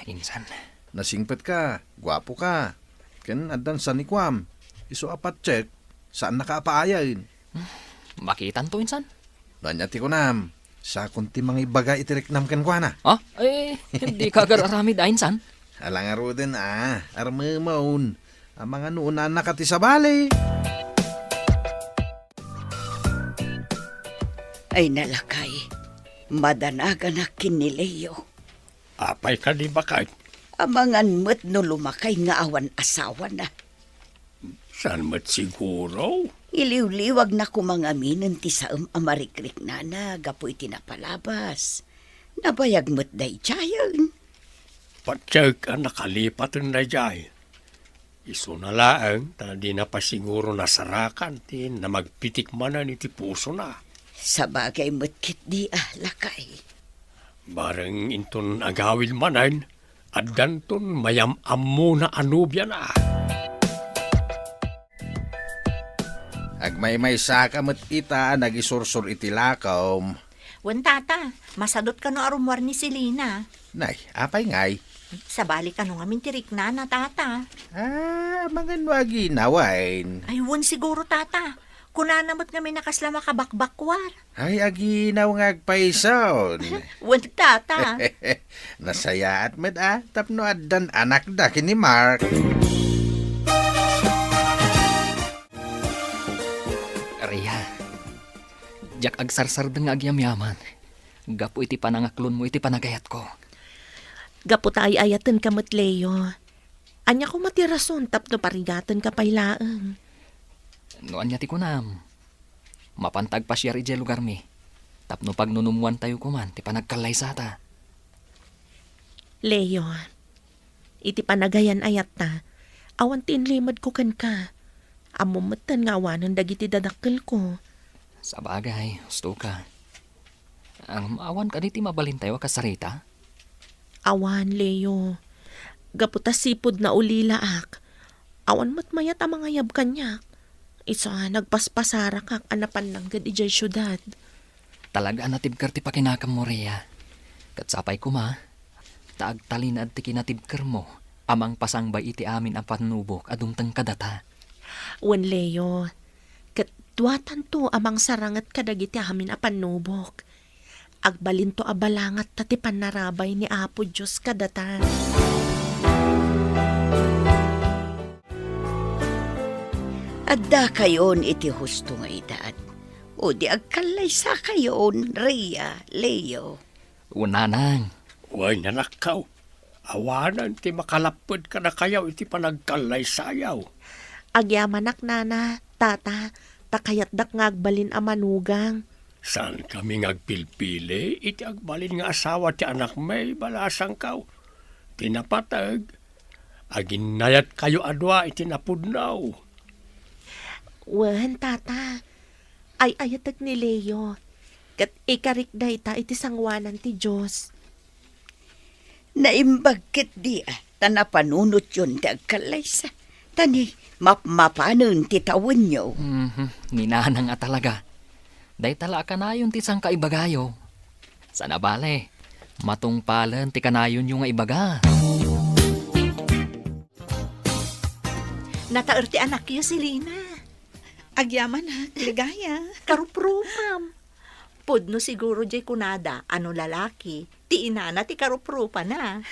Insan. Nasingpetka, guapoka. Ken addan sanikuam. Isu a patchek, saannaka a paayaen. Hmm, makitanto, insan. No ania ti kunam, sakon ti mangibaga iti riknam kenkuana. Ha? Eh, dika agar-aramid a, insan. Ala ngaruden a, armemon. Amangan no unanaka ti sabali. Ay, nalakay, madanaganak ken ni Leo. Apay kadi, baket? Amangan met no lumakay nga awan asawana. Saan met siguro? Iliwliwagna koma ngaminen ti saem a marikriknana gapu iti napalabas. Nabayag met daydiayen. Patiek a nakalipaten daydiay. Isuna laeng ta dina pay siguro nasarakan ti namagpitik manen iti pusona. Sabagay met ketdi a, lakay. Bareng inton agawid manen, addanton mayam-ammona a nobiana. Agmaymaysaka met ita a nagisursor iti lakom. Wen, tata, masadut kano a rummuar ni Selina? Nay, apay ngay? Sabali kano ngamin ti riknana, tata. Ah, amangan no aginaw, wen? Ay, wen siguro, tata. Kunana met ngamin a kasla makabakbakkuar. Ay, aginaw nga agpayson. Wen, tata. Nasayaat met a, tapno addan anakda ken ni Mark. Ria, diak agsarsardeng nga agyamyaman gapu iti panangaklonmo iti panagayatko. Gapu ta ay-ayatenka met, Leo. Ania koma ti rason tapno parigatenka pay laeng? No ania ti kunam, mapanta agpasiar idiay lugarmi tapno pagnunummoantayo koman ti panagkallaysata. Leo, iti panagayan-ayatta, awan ti inlimedko kenka. Ammom metten nga awanen dagiti dadakkelko. Sabagay, husto ka. Ngem awan kadi ti mabalintayo a kasarita? Awan, Leo. Gapu ta sipud naulilaak, awan met mayat a mangayab kaniak. Isu a nagpaspasarakak a napan nangged idiay siudad. Talaga a natibker ti pakinakemmo, Ria. Ket sapay koma ta agtalinaed ti kinatibkermo a mangpasangbay iti amin a pannubok a dumteng kadata. Wen, Leo, ket duatanto a mangsaranget kadagiti amin a pannubok. Agbalinto a balangatta ti pannarabay ni Apo Dios kadata. Addakayon iti husto nga edad, o di agkallaysakayon, Ria, Leo. Unanang. Wen, anakko. Awanen ti makalapped kadakayo iti panagkallaysayo. Agyamanak, nana, tata, ta kayatdak nga agbalin a manugang. Saankami nga agpilpili iti agbalin nga asawa ti anakmi, balasangko. Ti napateg, aginnayatkayo a dua iti napudno. Wen, tata, ay-ayatek ni Leo, ket ikarik dayta iti sangoanan ti Dios. Naimbag ketdi a ta napanunotyon ti agkallaysa, ta ni mapmapanen ti tawenyo. Mhm, ni nanang a talaga. Dayta la a kanayon ti sangkaibagayo. Saan a bale, matungpalen ti kanayonyo nga ibaga. Nataer ti anakyo, Selina. Agyamanak, Ligaya. Karuprupam. Pudno siguro diay kunada a no lalaki, ti inana ti karuprupana.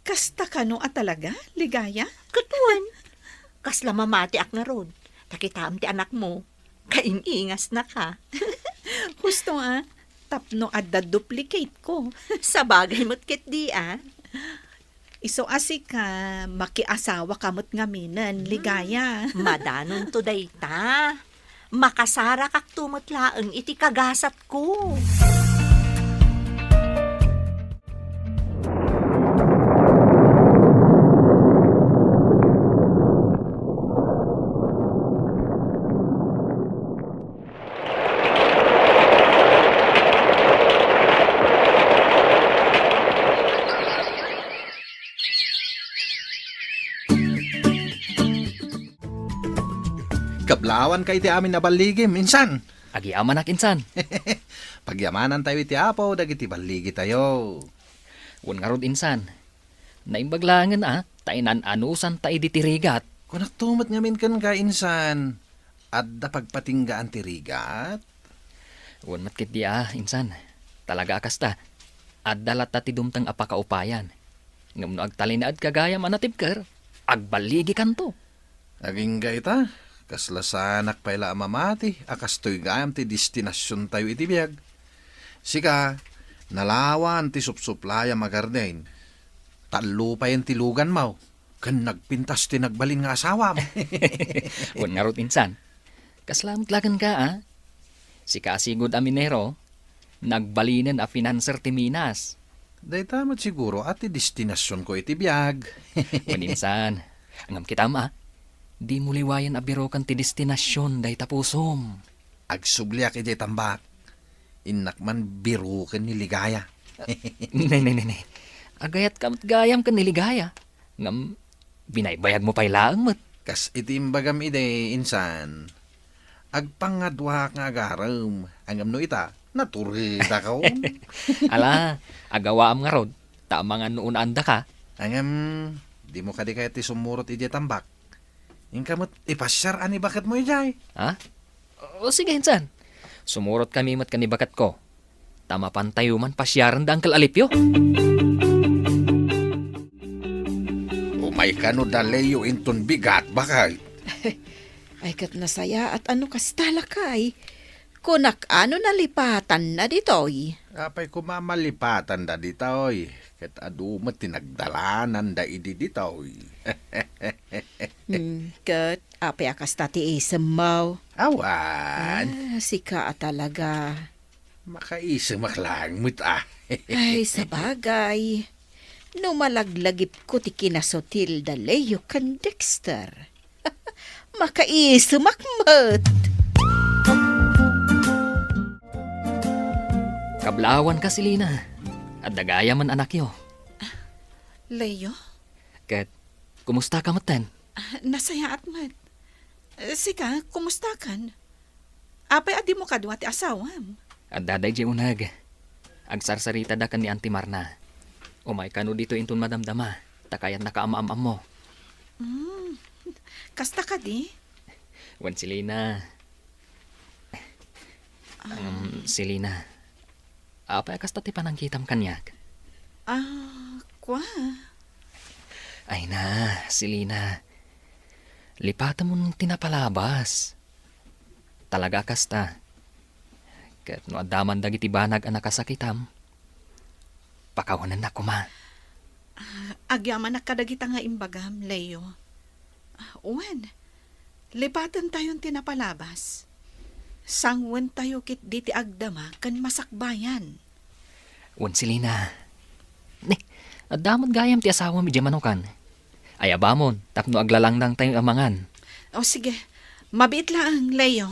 Kasta kano a talaga, Ligaya? Ket wen, kasla mamatiak ngarud, ta kitaem ti anakmo, kaing-ingasnaka. Husto a, tapno adda duplicate ko. Sabagay met ketdi a. Isu a sika, makiasawaka met ngaminen, Ligaya. Madanonto dayta. Makasarakakto met laeng iti kagasatko. Kablawanka iti amin a balligim, insan. Agyamanak, insan. Pagyamanantayo iti Apo dagiti balligitayo. Wen ngarud, insan. Naimbag laengen a, ta inan-anusanta idi ti rigat. Kunakto met ngamin kenka, insan, adda pagpatinggaan ti rigat? Wen met ketdi a, insan. Talaga a kasta. Adda latta ti dumteng a pakaupayan. Ngem no agtalinaedka gayam a natibker, agballigikanto. Agingga ita, kasla saanak pay la a mamati a kastoy gayam ti destinasiontayo iti biag. Sika, nalawan ti supsuplayam a garden. Tallo payen ti luganmo, ken nagpintas ti nagbalin nga asawam. Wen ngarud, insan. Kasla met la kenka, a? Sika a sigud a minero, nagbalinen a financer ti minas. Dayta met siguro a ti destinasionko iti biag. Wen insan. Ngem kitam a, dimo liwayan a biroken ti destinasion dayta pusom. Agsubliak idiay tambak. Innak man biroken ni Ligaya. Ne, ne, ne, ne. Agayatka met gayam ken ni Ligaya. Ngem binaybayagmo pay laeng met. Kas iti imbagam idi, insan, agpangaduak nga agarem, ngem no ita, naturedakon. Ala, agawaam ngarud, ta amangan no unaandaka. Ngem, dimo kadi kayat ti sumurot idiay tambak? Inka met ipasiar a ni baketmo idiay. Ha? O sige, insan. Sumurotkami met ken ni baketko. Ta mapantayo man pasiaren da Uncle Alipio. Umay kano da Leo inton bigat, bakay? Ay, ket nasayaat a no kasta, lakay. Kunak a no nalipatanna ditoy. Apay koma malipatanda ditoy? Ket adu met ti nagdalananda idi ditoy. Hmm, ket apay a kasta ti isemmo? Awan. Ah, sika a talaga. Makaisemak laeng met a. Ay, sabagay. No malaglagipko ti kinasutil da Leo ken Dexter, makaisemak met. Kablaawanka, Selina. Adda gayam met anakyo. Leo? Ket, kumustaka metten? Ah, nasayaat met. Eh, sika, kumustakan? Apay a dimo kadua ti asawam? Adda daydiay uneg. Agsarsaritadaka ken ni Auntie Marna. Umay kano ditoy inton madamdama, ta kayatnaka a maam-ammo. Hmm. Kasta kadi? Wen, Selina. Ah. Um, Selina. Apay a kasta ti panangkitam kaniak? Ah, kua? Ay na, Selina. Lipatemon ti napalabas. Talaga a kasta. Ket no adda man dagiti banag a nakasakitam, pakawanennak koma. Ah, agyamanak kadagita nga imbagam, Leo. Ah, wen, lipatentayon ti napalabas. Sangwentayo ketdi ti agdama ken masakbayan. Wen, Selina. Ne, adda met gayam ti asawam idiay manukan. Ayabamon tapno aglalangdangtayo a mangan. O, sige. Mabiit laeng, Leo.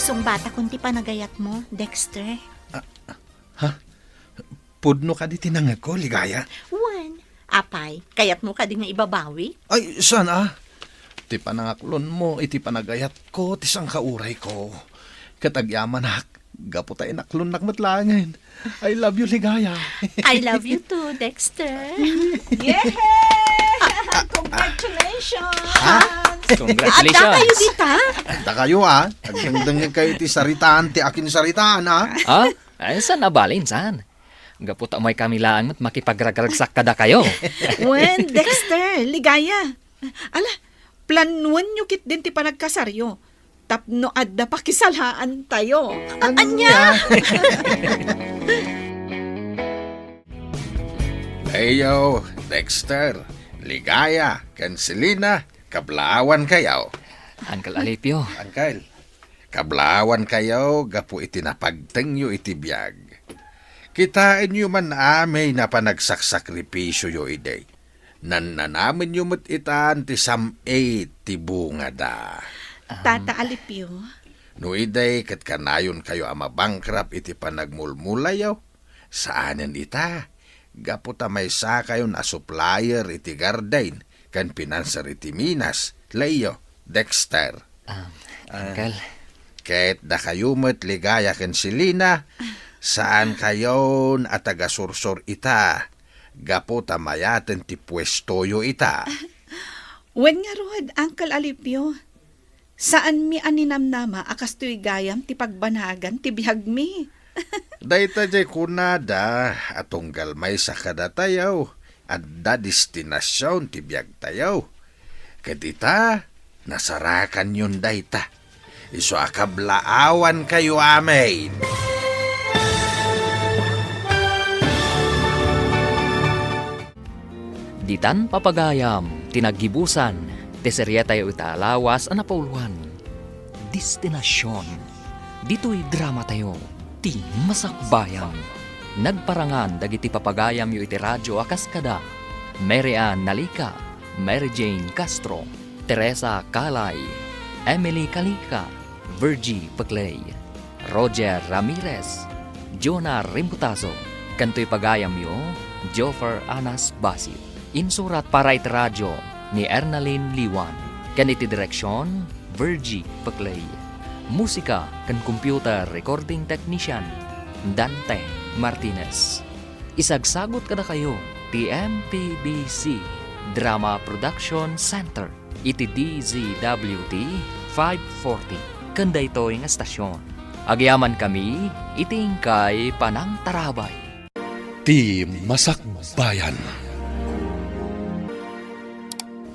Sungbatakon ti panagayatmo, Dexter. Ah, ha? Pudno kadi ti nangngegko, Ligaya? Wen, apay, kayatmo kadi nga ibabawi? Ay, saan a? Ti panangaklonmo iti panagayatko ti sangkaurayko. Ket agyamanak, gapu ta inaklonnak met laengen. I love you, Ligaya. I love you too, Dexter. Yehey! Congratulations! Ha? Congratulations! Adda kayo dita? Adda kayo, ah. Agdengdengngeg kayo iti saritaan, ti akinsaritaan, ah. Ha? Ay, saan a bale, insan? Gapu ta umaykami laeng met makipagragragsak kadakayo. Wen, Dexter, Ligaya. Ala, planuenyo ketdin ti panagkasaryo tapno adda pakisalaantayo. Ania? Leo, Dexter, Ligaya, ken Selina, kablaawankayo. Uncle Alipio. Uncle. Kablaawankayo gapu iti napagtengyo iti biag. Kitaenyo man amin a panagsaksakripisiyo idi. Nannanamenyo met itan ti sam-it ti bungada. Um, Tata Alipio. No idi ket kanayonkayo a mabankrupt iti panagmulmulayo, saanen ita, gapu ta maysakayon a supplier iti garden ken financier iti minas, Leo, Dexter. Ah, ah, Uncle. Ket dakayo met, Ligaya ken Selina, saankayon a tagasursor ita, gapu ta mayaten ti puestoyo ita. Wen ngarud, Uncle Alipio. Saanmi a ninamnama a kastoy gayam ti pagbanagan ti biagmi. Dayta diay kunada a tunggal maysa kadatayo, adda destinasion ti biagtayo. Ket ita, nasarakanyon dayta. Isu a kablaawankayo amin. Ditan papagayam ti naggibusan ti serietayo ita a lawas a napauluan, Destinacion. Ditoy dramatayo, Ti Masakbayan. Nagparangan dagiti papagayamyo iti radyo a kas kada Mary Ann Nalica, Mary Jane Castro, Teresa Calay, Emily Calica, Virgie Peclay, Roger Ramirez, Jonah Rimbutazo, ken toy pagayamyo, Joffer Anas Basit. Insurat para iti radyo ni Ernalyn Liwan, ken iti direksion, Virgie Peclay. Musika ken computer recording technician, Dante Martinez. Isagsagut kadakayo ti M P B C Drama Production Center iti D Z W T five forty ken daytoy nga estasion. Agyamankami iti inkay panangtarabay. Ti Masakbayan.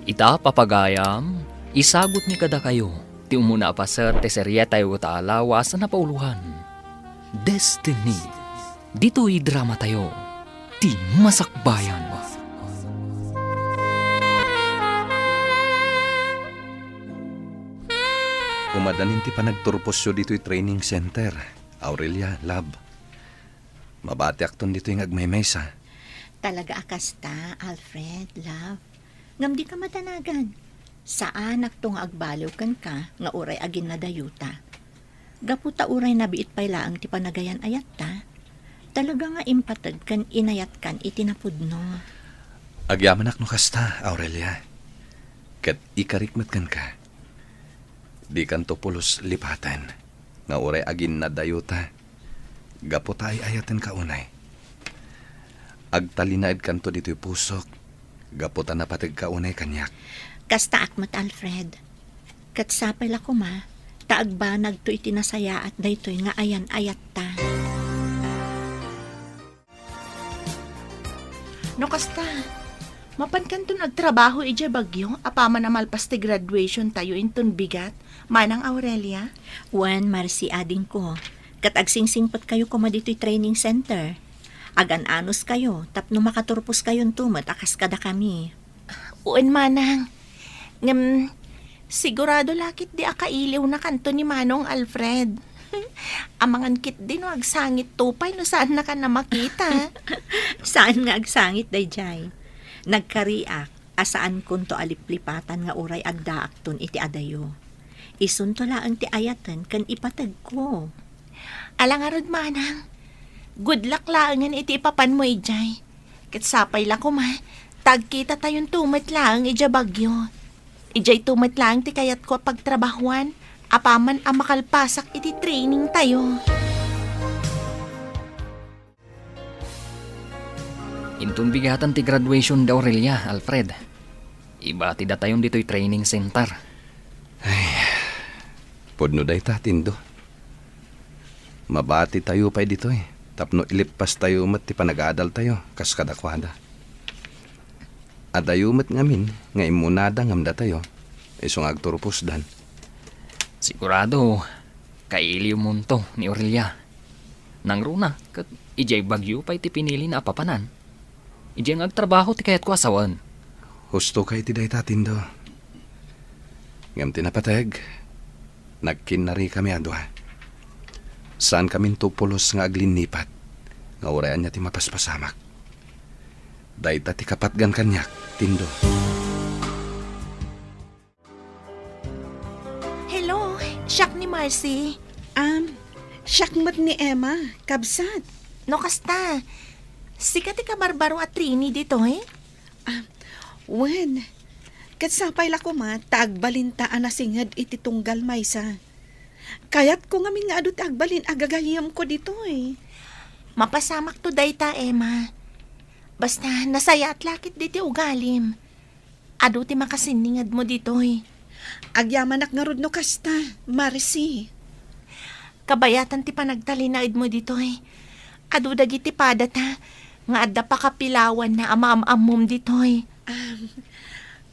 Ita, papagayam, isagutmi kadakayo ti umuna a paset ti serietayo ta a lawas a napauloan, Destiny. Ditoy dramatayo, Ti Masakbayan. Umadanin ti panagturposyo ditoy training center, Aurelia, love. Mabatiakton ditoy nga agmaymaysa. Talaga a kasta, Alfred, love. Ngem dika madanagan. Saanakto nga agbaliw kenka nga uray aginnadayota. Gapu ta uray nabiit pay laeng ti panagayan-ayatta, talaga nga impateg ken inayatkan iti napudno. Agyamanak no kasta, Aurelia. Ket ikarik met kenka. Dikanto pulos lipaten nga uray aginnadayota gapu ta ay-ayatenka unay. Agtalinaedkanto ditoy pusok gapu ta napategka unay kaniak. Kastaak met, Alfred. Ket sapay la koma ta agbanagto iti nasayaat daytoy nga ayan-ayatta. No kasta, mapankanton agtrabaho idiay Baguio apaman a malpas ti graduationtayo inton bigat, Manang Aurelia? Wen, Marcy, adingko, ket agsingsingpetkayo koma ditoy training center. Agan-anoskayo tapno makaturposkayonto met a kas kadakami. Wen, Manang. Ngem, sigurado la ketdi a kailiwnakanto ni Manong Alfred. Amangan ketdi no agsangitto pay no saannakan a makita. Saan nga agsangit daydiay. Nagkariak a saankonto a liplipatan nga uray addaakton iti adayo. Isunto laeng ti ayaten ken ipategko. Ala ngarud, Manang. Good luck laengen iti ipapanmo idiay. Ket sapay la koma ta agkitatayonto met laeng idiay Baguio. Idiayto met laeng ti kayatko a pagtrabahuan apaman a makalpasak iti trainingtayo. Inton bigatan ti graduation da Aurelia, Alfred, ibatidatayon ditoy training center. Ay, pudno dayta, Tindo. Mabatitayo pay ditoy tapno ilippastayo met ti panagadaltayo kas kadakuada. Adayo met ngamin nga immunada ngem datayo, isu nga agturposdan. Sigurado, kailiwmonto ni Aurelia. Nangruna, ket idiay Baguio pay ti pinilina a papanan. Idiay nga agtrabaho ti kayatko a sawen. Husto ka iti dayta, Tindo. Ngem ti napateg, nagkinnarikami a dua. Saankaminto pulos nga aglinnipat, nga uray ania ti mapaspasamak. Dayta ti kapatgan kaniak, Tindo. Hello, siak ni Marcy. Am, siak met ni Emma, kabsat. No kasta, sika ti kabarbaro a Trini ditoy? Ah, wen. Ket sapay la koma ta agbalinta a nasinged iti tunggal maysa. Kayatko ngamin nga adu ti agbalin a gagayyemko ditoy. Mapasamakto dayta, Emma. Basta, nasayaat la ketdi ti ugalim. Adu ti makasinningedmo ditoy. Agyamanak ngarud no kasta, Marcy. Kabayatan ti panagtalinaedmo ditoy. Adu dagiti padata nga adda pakapilawanna a maam-ammom ditoy. Am,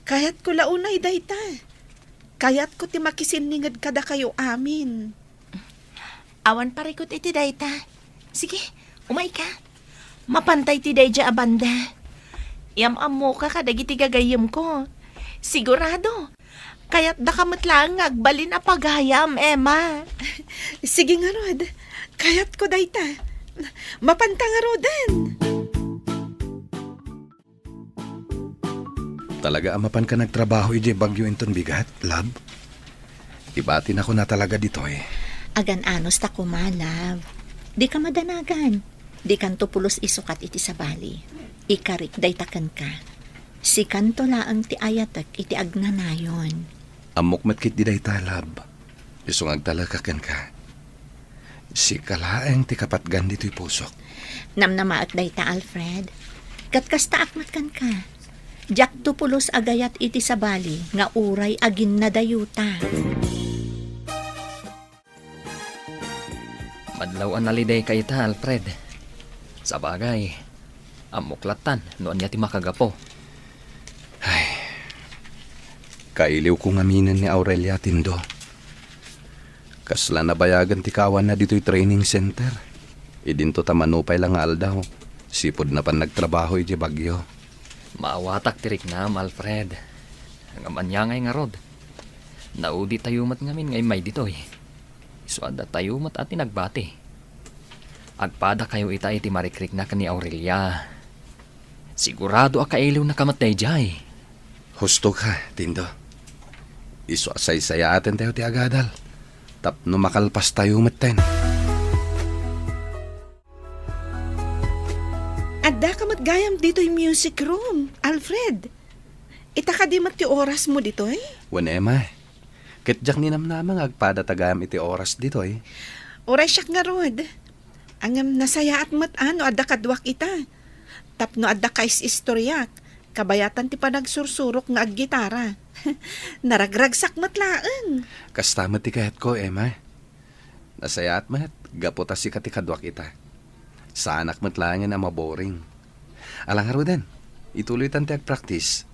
kayatko la unay dayta. Kayatko ti makisinninged kadakayo amin. Awan parikut iti dayta. Sige, umayka. Mapantay ti daydiay a banda. Iyam-ammoka kadagiti gagayyemko. Sigurado, kayatdaka met laeng nga agbalin a pagayam, Emma. Sige ngarud, Kayatko dayta. Mapanta ngaruden. Talaga a mapanka nagtrabaho idiay Baguio inton bigat, love? Ibatinakon a talaga ditoy. Agan-anos ta koma, love. Dika madanagan. Dikanto pulos isukat iti sabali. Ikarik dayta kenka. Sikanto laeng ti ayatek iti agnanayon. Ammok met ketdi dayta, love. Isu nga agtalek kenka. Sika laeng ti kapatgan ditoy pusok. Namnamaek dayta, Alfred. Ket kastaak met kenka. Diakto pulos a gayat iti sabali nga uray aginnadayuta. Madlaw a nalidayka ita, Alfred. Sabagay, ammok lattan no ania ti makagapu. Ay, kailiwko ngaminen ni Aurelia, Tindo. Kasla nabayagen ti kaawanna ditoy training center. Idinto ta manupay la nga aldaw, sipud napan nagtrabaho idiay Baguio. Maawatak ti riknam, Alfred. Ngem ania ngay ngarud? Nauditayo met ngamin nga immay ditoy. Isu a datayo met a ti nagbati. Agpadakayo ita iti marikrikna ken ni Aurelia. Sigurado a kailiwnaka met daydiay. Husto ka, Tindo. Isu a saysayaaten tayo ti agadal. Tapno makalpas tayo metten. Addaka met gayam ditoy music room, Alfred. Ita kadi met ti orasmo ditoy? Wen, Emma. Ket diak ninamnama nga agpada ta gayam iti oras ditoy. Uray siak ngarud. Ngem nasayaat met a no adda kaduak ita. Tapno adda kais-istoriak, kabayatan ti panagsursurok nga aggitara. Naragragsak met laeng. Kasta met ti kayatko, Emma. Nasayaat met, gapu ta sika ti kaduak ita. Saanak met laengen a maboring. Ala ngaruden, ituloytan ti agpraktis.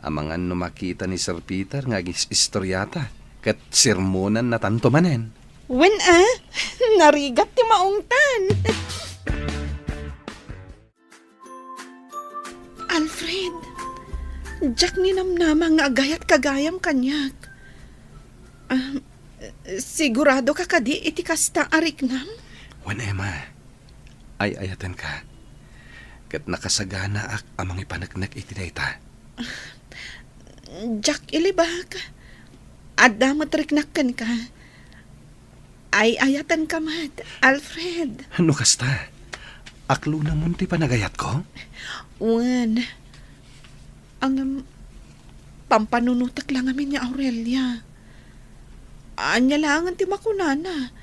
Amangan no makita ni Sir Peter nga agis-istoriata, ket sermonannatanto manen. Wen a, narigat ti maungtan. Alfred, diak ninamnama nga agayatka gayam kaniak. Ah, siguradoka kadi iti kasta a riknam? Wen, Emma, ay-ayatenka. Ket nakasaganaak a mangipaneknek iti dayta. Diak ilibak. Adda met riknak kenka. Ay-ayatenka met, Alfred. No kasta, aklonamon ti panagayatko? Wen. Ngem, pampanunotek la ngamin ni Aurelia. Ania laengen ti makunana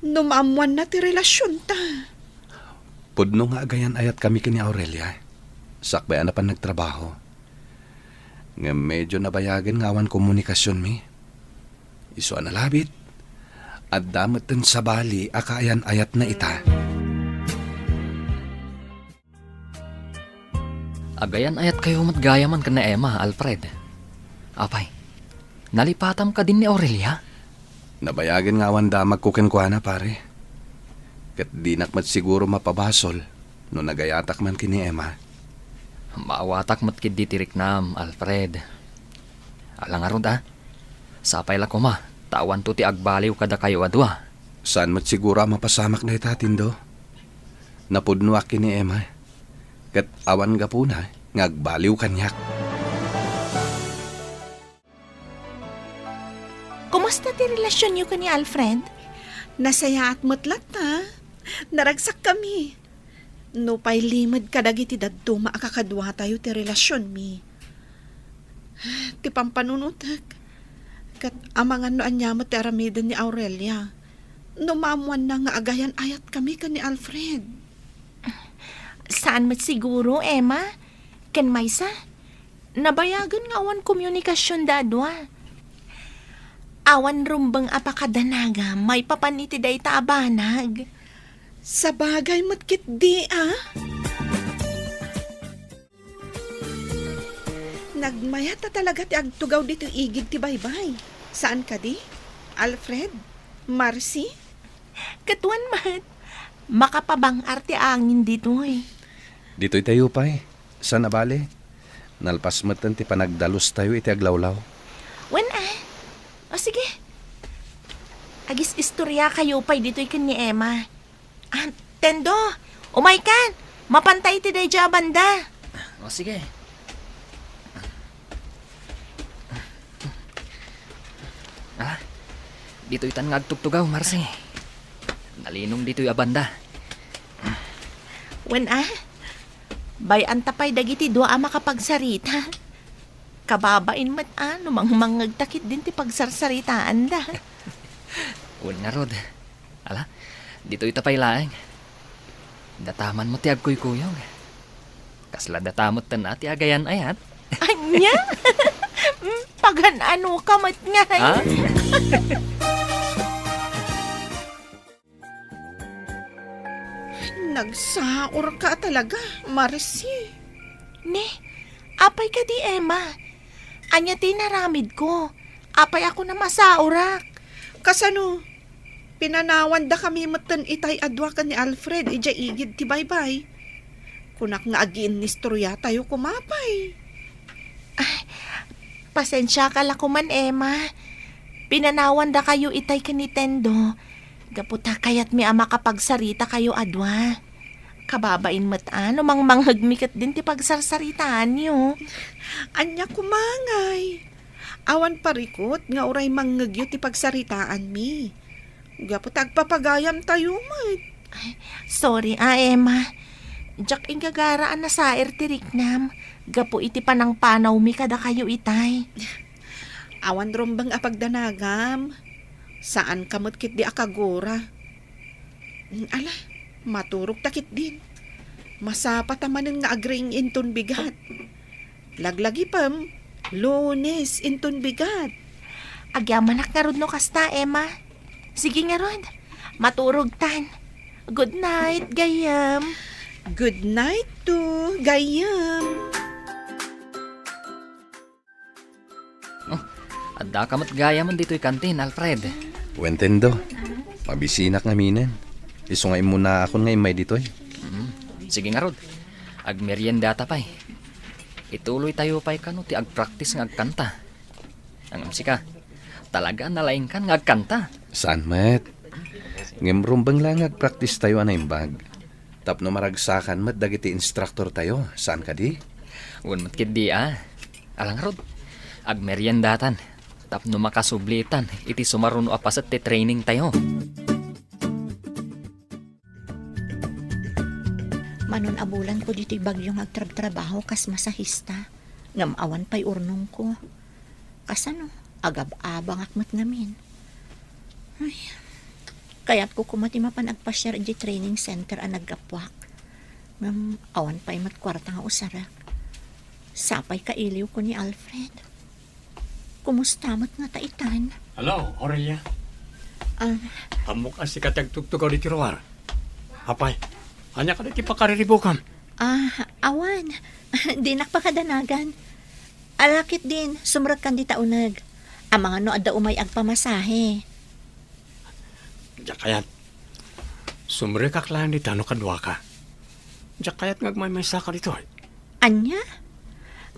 no maammoanna ti relasionta? Pudno nga agayan-ayatkami ken ni Aurelia, sakbay a napan nagtrabaho. Ngem medio nabayagen nga awan komunikasionmi. Isu a nalabit, adda metten sabali a kaayan-ayatna ita. Agayan-ayatkayo met gayamen ken ni Emma, Alfred. Apay, nalipatam kadin ni Aurelia? Nabayagen nga awan damagko kenkuana, pare. Ket dinak met siguro mapabasol no nagayatak man ken ni Emma. Maawatak met ketdi ti riknam, Alfred. Ala ngarud a, sapay la koma ta awanto ti agbaliw kadakayo a dua. Saan met siguro a mapasamak dayta, Tindo. Napudnoak ken ni Emma, ket awan gapuna nga agbaliw kaniak. Kumusta ti relasionyo ken ni Alfred? Nasayaat met latta. Naragsakkami. Nupay limed kadagiti dadduma a kakaduatayo ti relasionmi. Ti pampanunotek, ket amangan no ania met ti aramiden ni Aurelia no maammoanna nga agayan-ayatkami ken ni Alfred. Saan met siguro, Emma. Ken maysa, nabayagen nga awan komunikasionda a dua. Awan rumbeng a pakadanagam maipapan iti dayta a banag. Sabagay met ketdi a. Nagmayat a talaga ti agtugaw ditoy igid ti baybay. Saan kadi? Alfred? Marcy? Ket wen met, makapabang-ar ti angin ditoy. Ditoy tayo pay. Saan a bale, nalpas metten ti panagdalustayo iti aglawlaw. Wen a. O sige. Agis-istoriakayo pay ditoy ken ni Emma. Ah, Tendo, umaykan! Mapanta iti daydiay a banda. O, sige. Ah, ditoytan nga agtugtugaw, Marcy. Nalinong ditoy a banda. Wen a, bay-anta pay dagiti dua a makapagsarita. Kababain met a no mangmangngegta ketdin ti pagsarsaritaanda. Wen ngarud. Ala, ditoyta pay laeng. Dataman met ti agkuykuyog. Kasla datamet ten a ti agayan-ayat. Ania? Mm, pagan-anoka met ngay? Ha? Nagsaurka talaga, Marcy. Ne, apay kadi, Emma? Ania ti inaramidko? Apay a kunam a saurak? Kasano? Pinanawandakami metten itay a dua ken ni Alfred idiay igid ti baybay. Kunak nga agiinnistoriatayo koma pay. Ay, pasensiaka la koman, Emma. Pinanawandakayo itay ken ni Tendo. Gapu ta kayatmi a makapagsaritakayo a dua. Kababain met a no mangmanghegmi ketdin ti pagsarsaritaanyo. Ania koma ngay? Awan parikut nga uray mangngegyo ti pagsaritaanmi. Gapu ta agpapagayamtayo met. Ay, sorry a, Emma. Diak igagara a nasair ti riknam gapu iti panangpanawmi kadakayo itay. Awan rumbeng a pagdanagam. Saanka met ketdi a kagura. Ala, maturogta ketdin. Masapata manen nga agriing inton bigat. Laglagipem, Lunes inton bigat. Agyamanak ngarud no kasta, Emma. Sige ngarud, maturogtan. Good night, gayyem. Good night too, gayyem. Oh, addaka met gayam ditoy kantin, Alfred. Wen Tendo, mabisinak ngaminen. Isu nga immunaakon nga immay ditoy. Mm, sige ngarud. Agmeriendata pay. Ituloytayo pay kano ti agpraktis nga agkanta. Ngem sika, talaga nalaingkan nga agkanta. Saan met? Ngem rumbeng la nga agpraktistayo a naimbag. Tapno maragsakan met dagiti instructortayo, saan kadi? Wen met ketdi a. Ala ngarud, agmeriendatan tapno makasublitan iti sumaruno a paset ti trainingtayo. Manon a bulanko ditoy Baguio nga agtrabtrabaho kas masahista, ngem awan pay urnongko. Kasano, agab-abangak met ngamin. Ay, kayatko koma ti mapan agpasiar idiay training center a naggapuak. Ngem awan pay met kuarta nga usarek. Sapay kailiwko ni Alfred. Kumusta met ngata itan? Hello, Aurelia. Ah. Ammok a sika ti agtugtugaw ditoy ruar. Apay, ania kadi ti pakariribukam? Ah, awan. Dinak pakadanagan. Ala ketdin, sumrekkan dita uneg. Amangan no adda umay agpamasahe. Diak kayat. Sumrekak laeng dita no kaduaka. Diak kayat nga agmaymaysaka ditoy. Ania?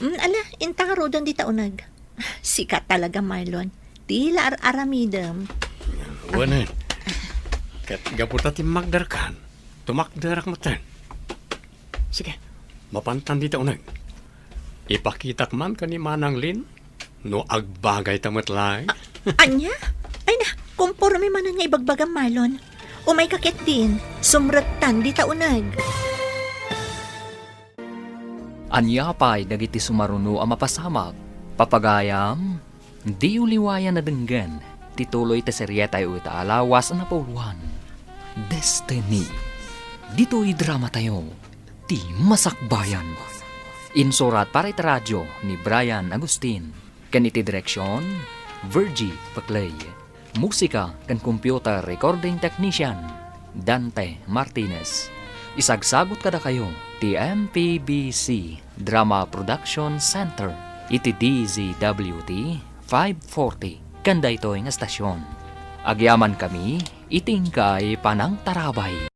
Mm, ala, inta ngaruden dita uneg. Sika talaga, Marlon. Ti la ar-aramidem. Wen, eh. Ket gapu ta timmagderkan, tumakderak metten. Sige, mapantan dita uneg. Ipakitak man ken ni Manang Lin no agbagayta met laeng. A-, ania? Ay na, komporme manen nga ibagbagam, Marlon. Umayka ketdin, sumrektan dita uneg. Ania pay dagiti sumaruno a mapasamak? Papagayam, diyo liwayan a denggen ti tuloy ti serietayo ita a lawas a napauluan, Destiny. Ditoy dramatayo, ti Masakbayan. Insurat para iti radio ni Brian Agustin. Ken iti direksion, Virgie Paclay. Musika ken computer recording technician, Dante Martinez. Isagsagut kadakayo ti M P B C Drama Production Center iti D Z W T five forty ken daytoy nga estasion. Agyamankami iti inkay panangtarabay.